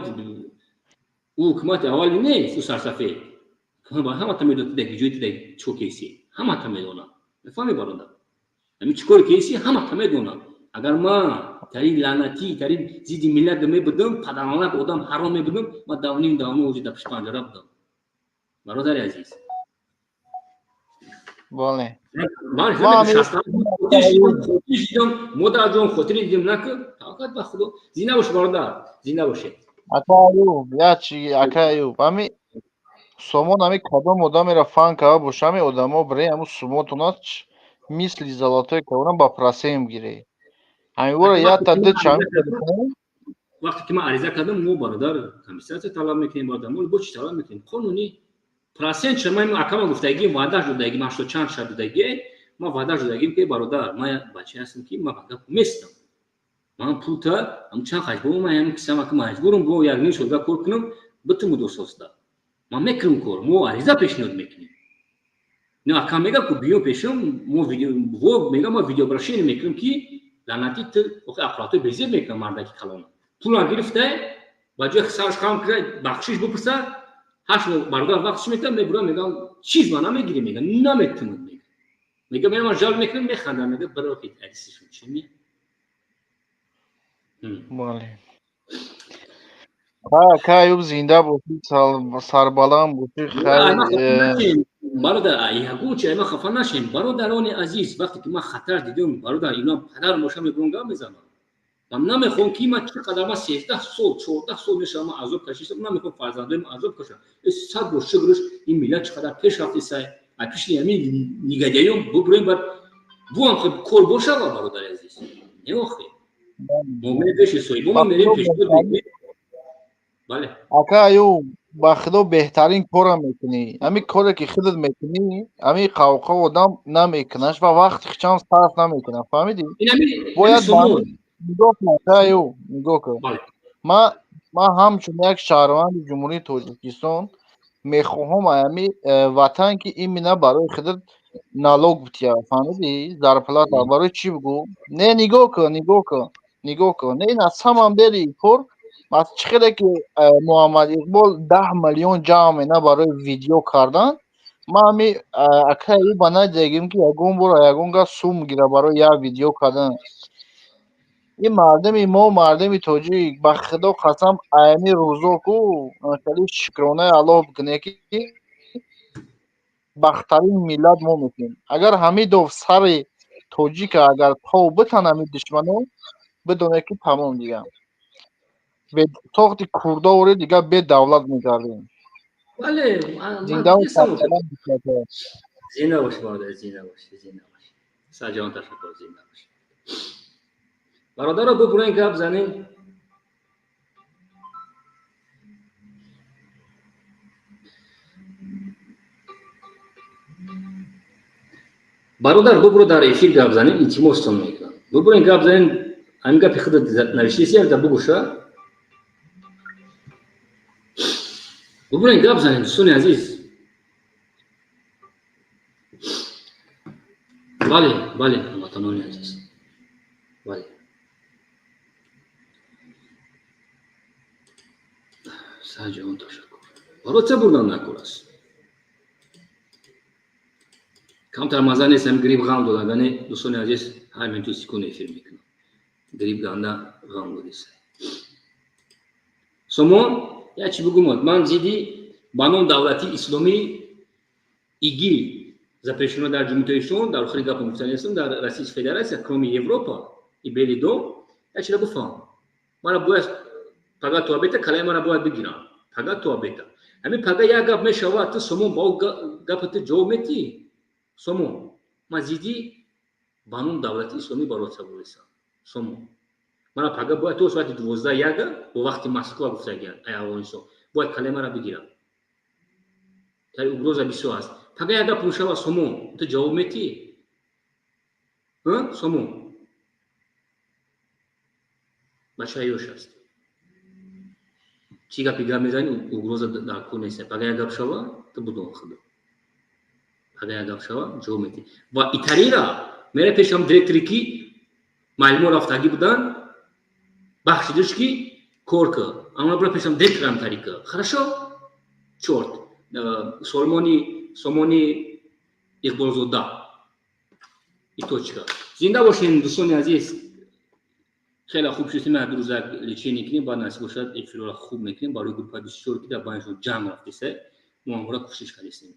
ӯ ҳукумати аввали нест, ӯ сарсафед. Ҳамата медонад ки ҷои ту чӣ кеси, ҳамата медонад. Мефаҳмед бародар? Ҳамин чӣ кори кеси ҳамата медонад. Агар ман тарин лаънатӣ, тарин зидди миллат мебудам, паданалак одам ҳаром мебудам, ман давним давно оҷи дар пиши панҷара будам. Бародари азиз. Бале. Ман дидам, модарҷон хотири дидам накун, таваккал ба Худо. Зинда бош бародар, зинда бошед. Ака Аюб, я чи ака Аюб, ами сомон ами кадом одамеро фан кава боша, ами одамо бре аму сумотона мисли золотой кавона ба прасем гире. Ами вора я та ду чанд вақте ки ман ариза кардам, мо бародар компенсатсия талаб мекунем, бародар мо бо чӣ талаб мекунем? Қонунӣ процент ча ман акама гуфтагӣ, ваъда шудагӣ, ман ҳаштод чанд шаб додагӣ, ман ваъда шудагим ки бародар, ман як бача ҳастам ки ман ба гап местам. Ман пулта ам чанд хаҷ бо ман ям кисам ки маҷбурам бо як ним солга кор кунам, битуму дососта. Ман мекунам кор, мо ариза пешниҳод мекунем. Не акам мега ку биё пешам, мо видео во мега мо видеообращение мекунем ки лаънатӣ ту охи ақлатои безеб мекунам мардаки калона. Пулам гирифта, ба ҷои сараш хам кира бахшиш бипурса, ҳашт моҳ бародар вақт чӣ мекунам, мебурам, мегам чиз ман намегирем, мегам наметунам, мегам. Мегам ман жал мекунам, механдам, мегам баро ки ҳадисишон чӣ ми? Бале. Ха, ака Аюб зинда бошӣ, сарбаланд бошӣ, хайр. Бародар, ягон чи ма хафа нашем. Бародарони азиз, вақте ки ман хатар дидам, бародар, ино падар моша мебурам гап мезанам. Ман намехоҳам ки ман чӣ қадар ман 13 сол, 14 сол мешавам, ман азоб кашидам, намехоҳам фарзандоям азоб кашам. Сад бор шукрш, ин миллат чӣ қадар пеш рафтисай. А пиши ҳамин негодяён бубурем, баъд буам хеб кор бошава, бародари азиз. Не охи. Мо мерем пеши соҳибон, мерем пеши. Бале. Ака Аюб, ба Худо беҳтарин корро мекунӣ. Ҳамин коре ки худат мекунӣ, ҳамин қавқав одам намекунаш ва вақти хичам сарф намекунад. Фаҳмидӣ? Бояд нигоҳ кун, ака Аюб, нигоҳ кун. Ман ҳамчун як шаҳрванди Ҷумҳурии Тоҷикистон мехоҳам ҳамин ватан ки именно барои худат налог бития, фаҳмидӣ? Зарплата барои чӣ бигӯ? Не, нигоҳ кун, нигоҳ кун, нигоҳ кун. Не, ин аз самом деле кор мас чӣ хеле ки Муҳаммад Иқбол 10 миллион ҷамъ мена барои видео кардан, ман ҳами ака Аюба надидагим ки ягон бор ягон гап сум гира барои як видео кардан. Ин мардуми мо, мардуми тоҷик, ба Худо қасам, аями рӯзо ку хеле шукронаи Аллоҳ бикунем ки бахттарин миллат мо мекунем. Агар ҳамин дов сари тоҷика агар тов битан ҳамин душмано, бидонед ки тамом дига. Бе тохти курдовори дига бе давлат мегардем. Бале, зинда ва сарбаланд бошед. Зинда бош бародар, зинда бош, зинда бош. Саҷон ташаккур, зинда бош. Бародаро бубурен гап занем. Бародар бубуро дар эфир гап занем, илтимостон мекунам. Бубурен гап занем, ҳамин гапи худат навиштеси, якда бугӯша. Бубурен гап занем, дӯстони азиз. Бале, бале, ҳамватанони азиз. Бале. Саҷон, ташаккур. Барои ча бурдан накор аст? Камтар маза нест, ҳами грипп ғам дод. Агане, дӯстони азиз, ҳар минуту секунд эфир мекунам. Грипп ганда ғам додиса. Сомон, як чи бигӯмад, ман зидди ба ном давлати исломӣ ИГИЛ запрещено дар Ҷумҳурии Тоҷикистон, дар охири гапам гуфта нестам, дар Российской Федерация, кроме Европа и Белый дом, як чиза бифаҳм. Мара бояд пага то обеда калаи мара бояд бигирам. Пага то обеда. Ҳамин пага як гап мешавад, ту, Сомон, ба гапа ту ҷавоб метиҳӣ? Сомон, ман зидди ба ном давлати исломӣ барои сабурисам. Сомон. Мара пага бояд то соати 12 яга бо вақти Москва гуфтагиан, ай Афғонистон. Бояд калаи мара бигирам. Тари угроза бисёр аст. Пага як гап мешавад, Сомон, ту ҷавоб метиҳӣ? Сомон. Бача ёш аст. Чӣ гапи гап мезанӣ, угроза дар кор нест. Пага як гап шава, ту будон худо. Пага як гап шава, ҷавоб метиҳӣ. Ва итарира мера пешам директори ки муаллимо рафтагӣ буданд, бахшидиш ки кор кар. Ама бира пешам директорам тари кар. Хорошо? Чёрт. Солмони Сомони Иқболзода. И точка. Зинда бошем, дӯстони азиз. Хеле хуб шуд, ма ду рӯза лечение кунем, баъд насиб бошад, эфирро хуб мекунем барои группа 24, ки дар байнашон ҷанг рафтеса, мо ҳамвора кӯшиш кардистем.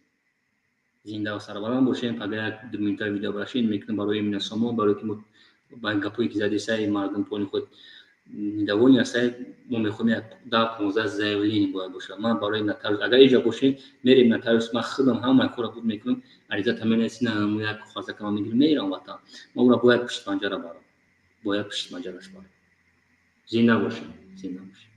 Зинда ва сарбаланд бошем. Пага як 2 минута видео обращение мекунем барои имина Сомон, барои ки мо ба гапое ки задеса, мардум пони худ недовольны ҳастанд. Мо мехоҳем як 10-15 заявление бояд бошад. Ман барои нотариус, агар иҷа бошем, мерем нотариус, ман худам ҳамаи корро буд мекунам, аризата менависӣ, як коғазакама мегирам, мерам ватан. Ман ӯро бояд пушти панҷара барам, бояд пушти панҷараш барам. Зинда бошем, зинда бошем.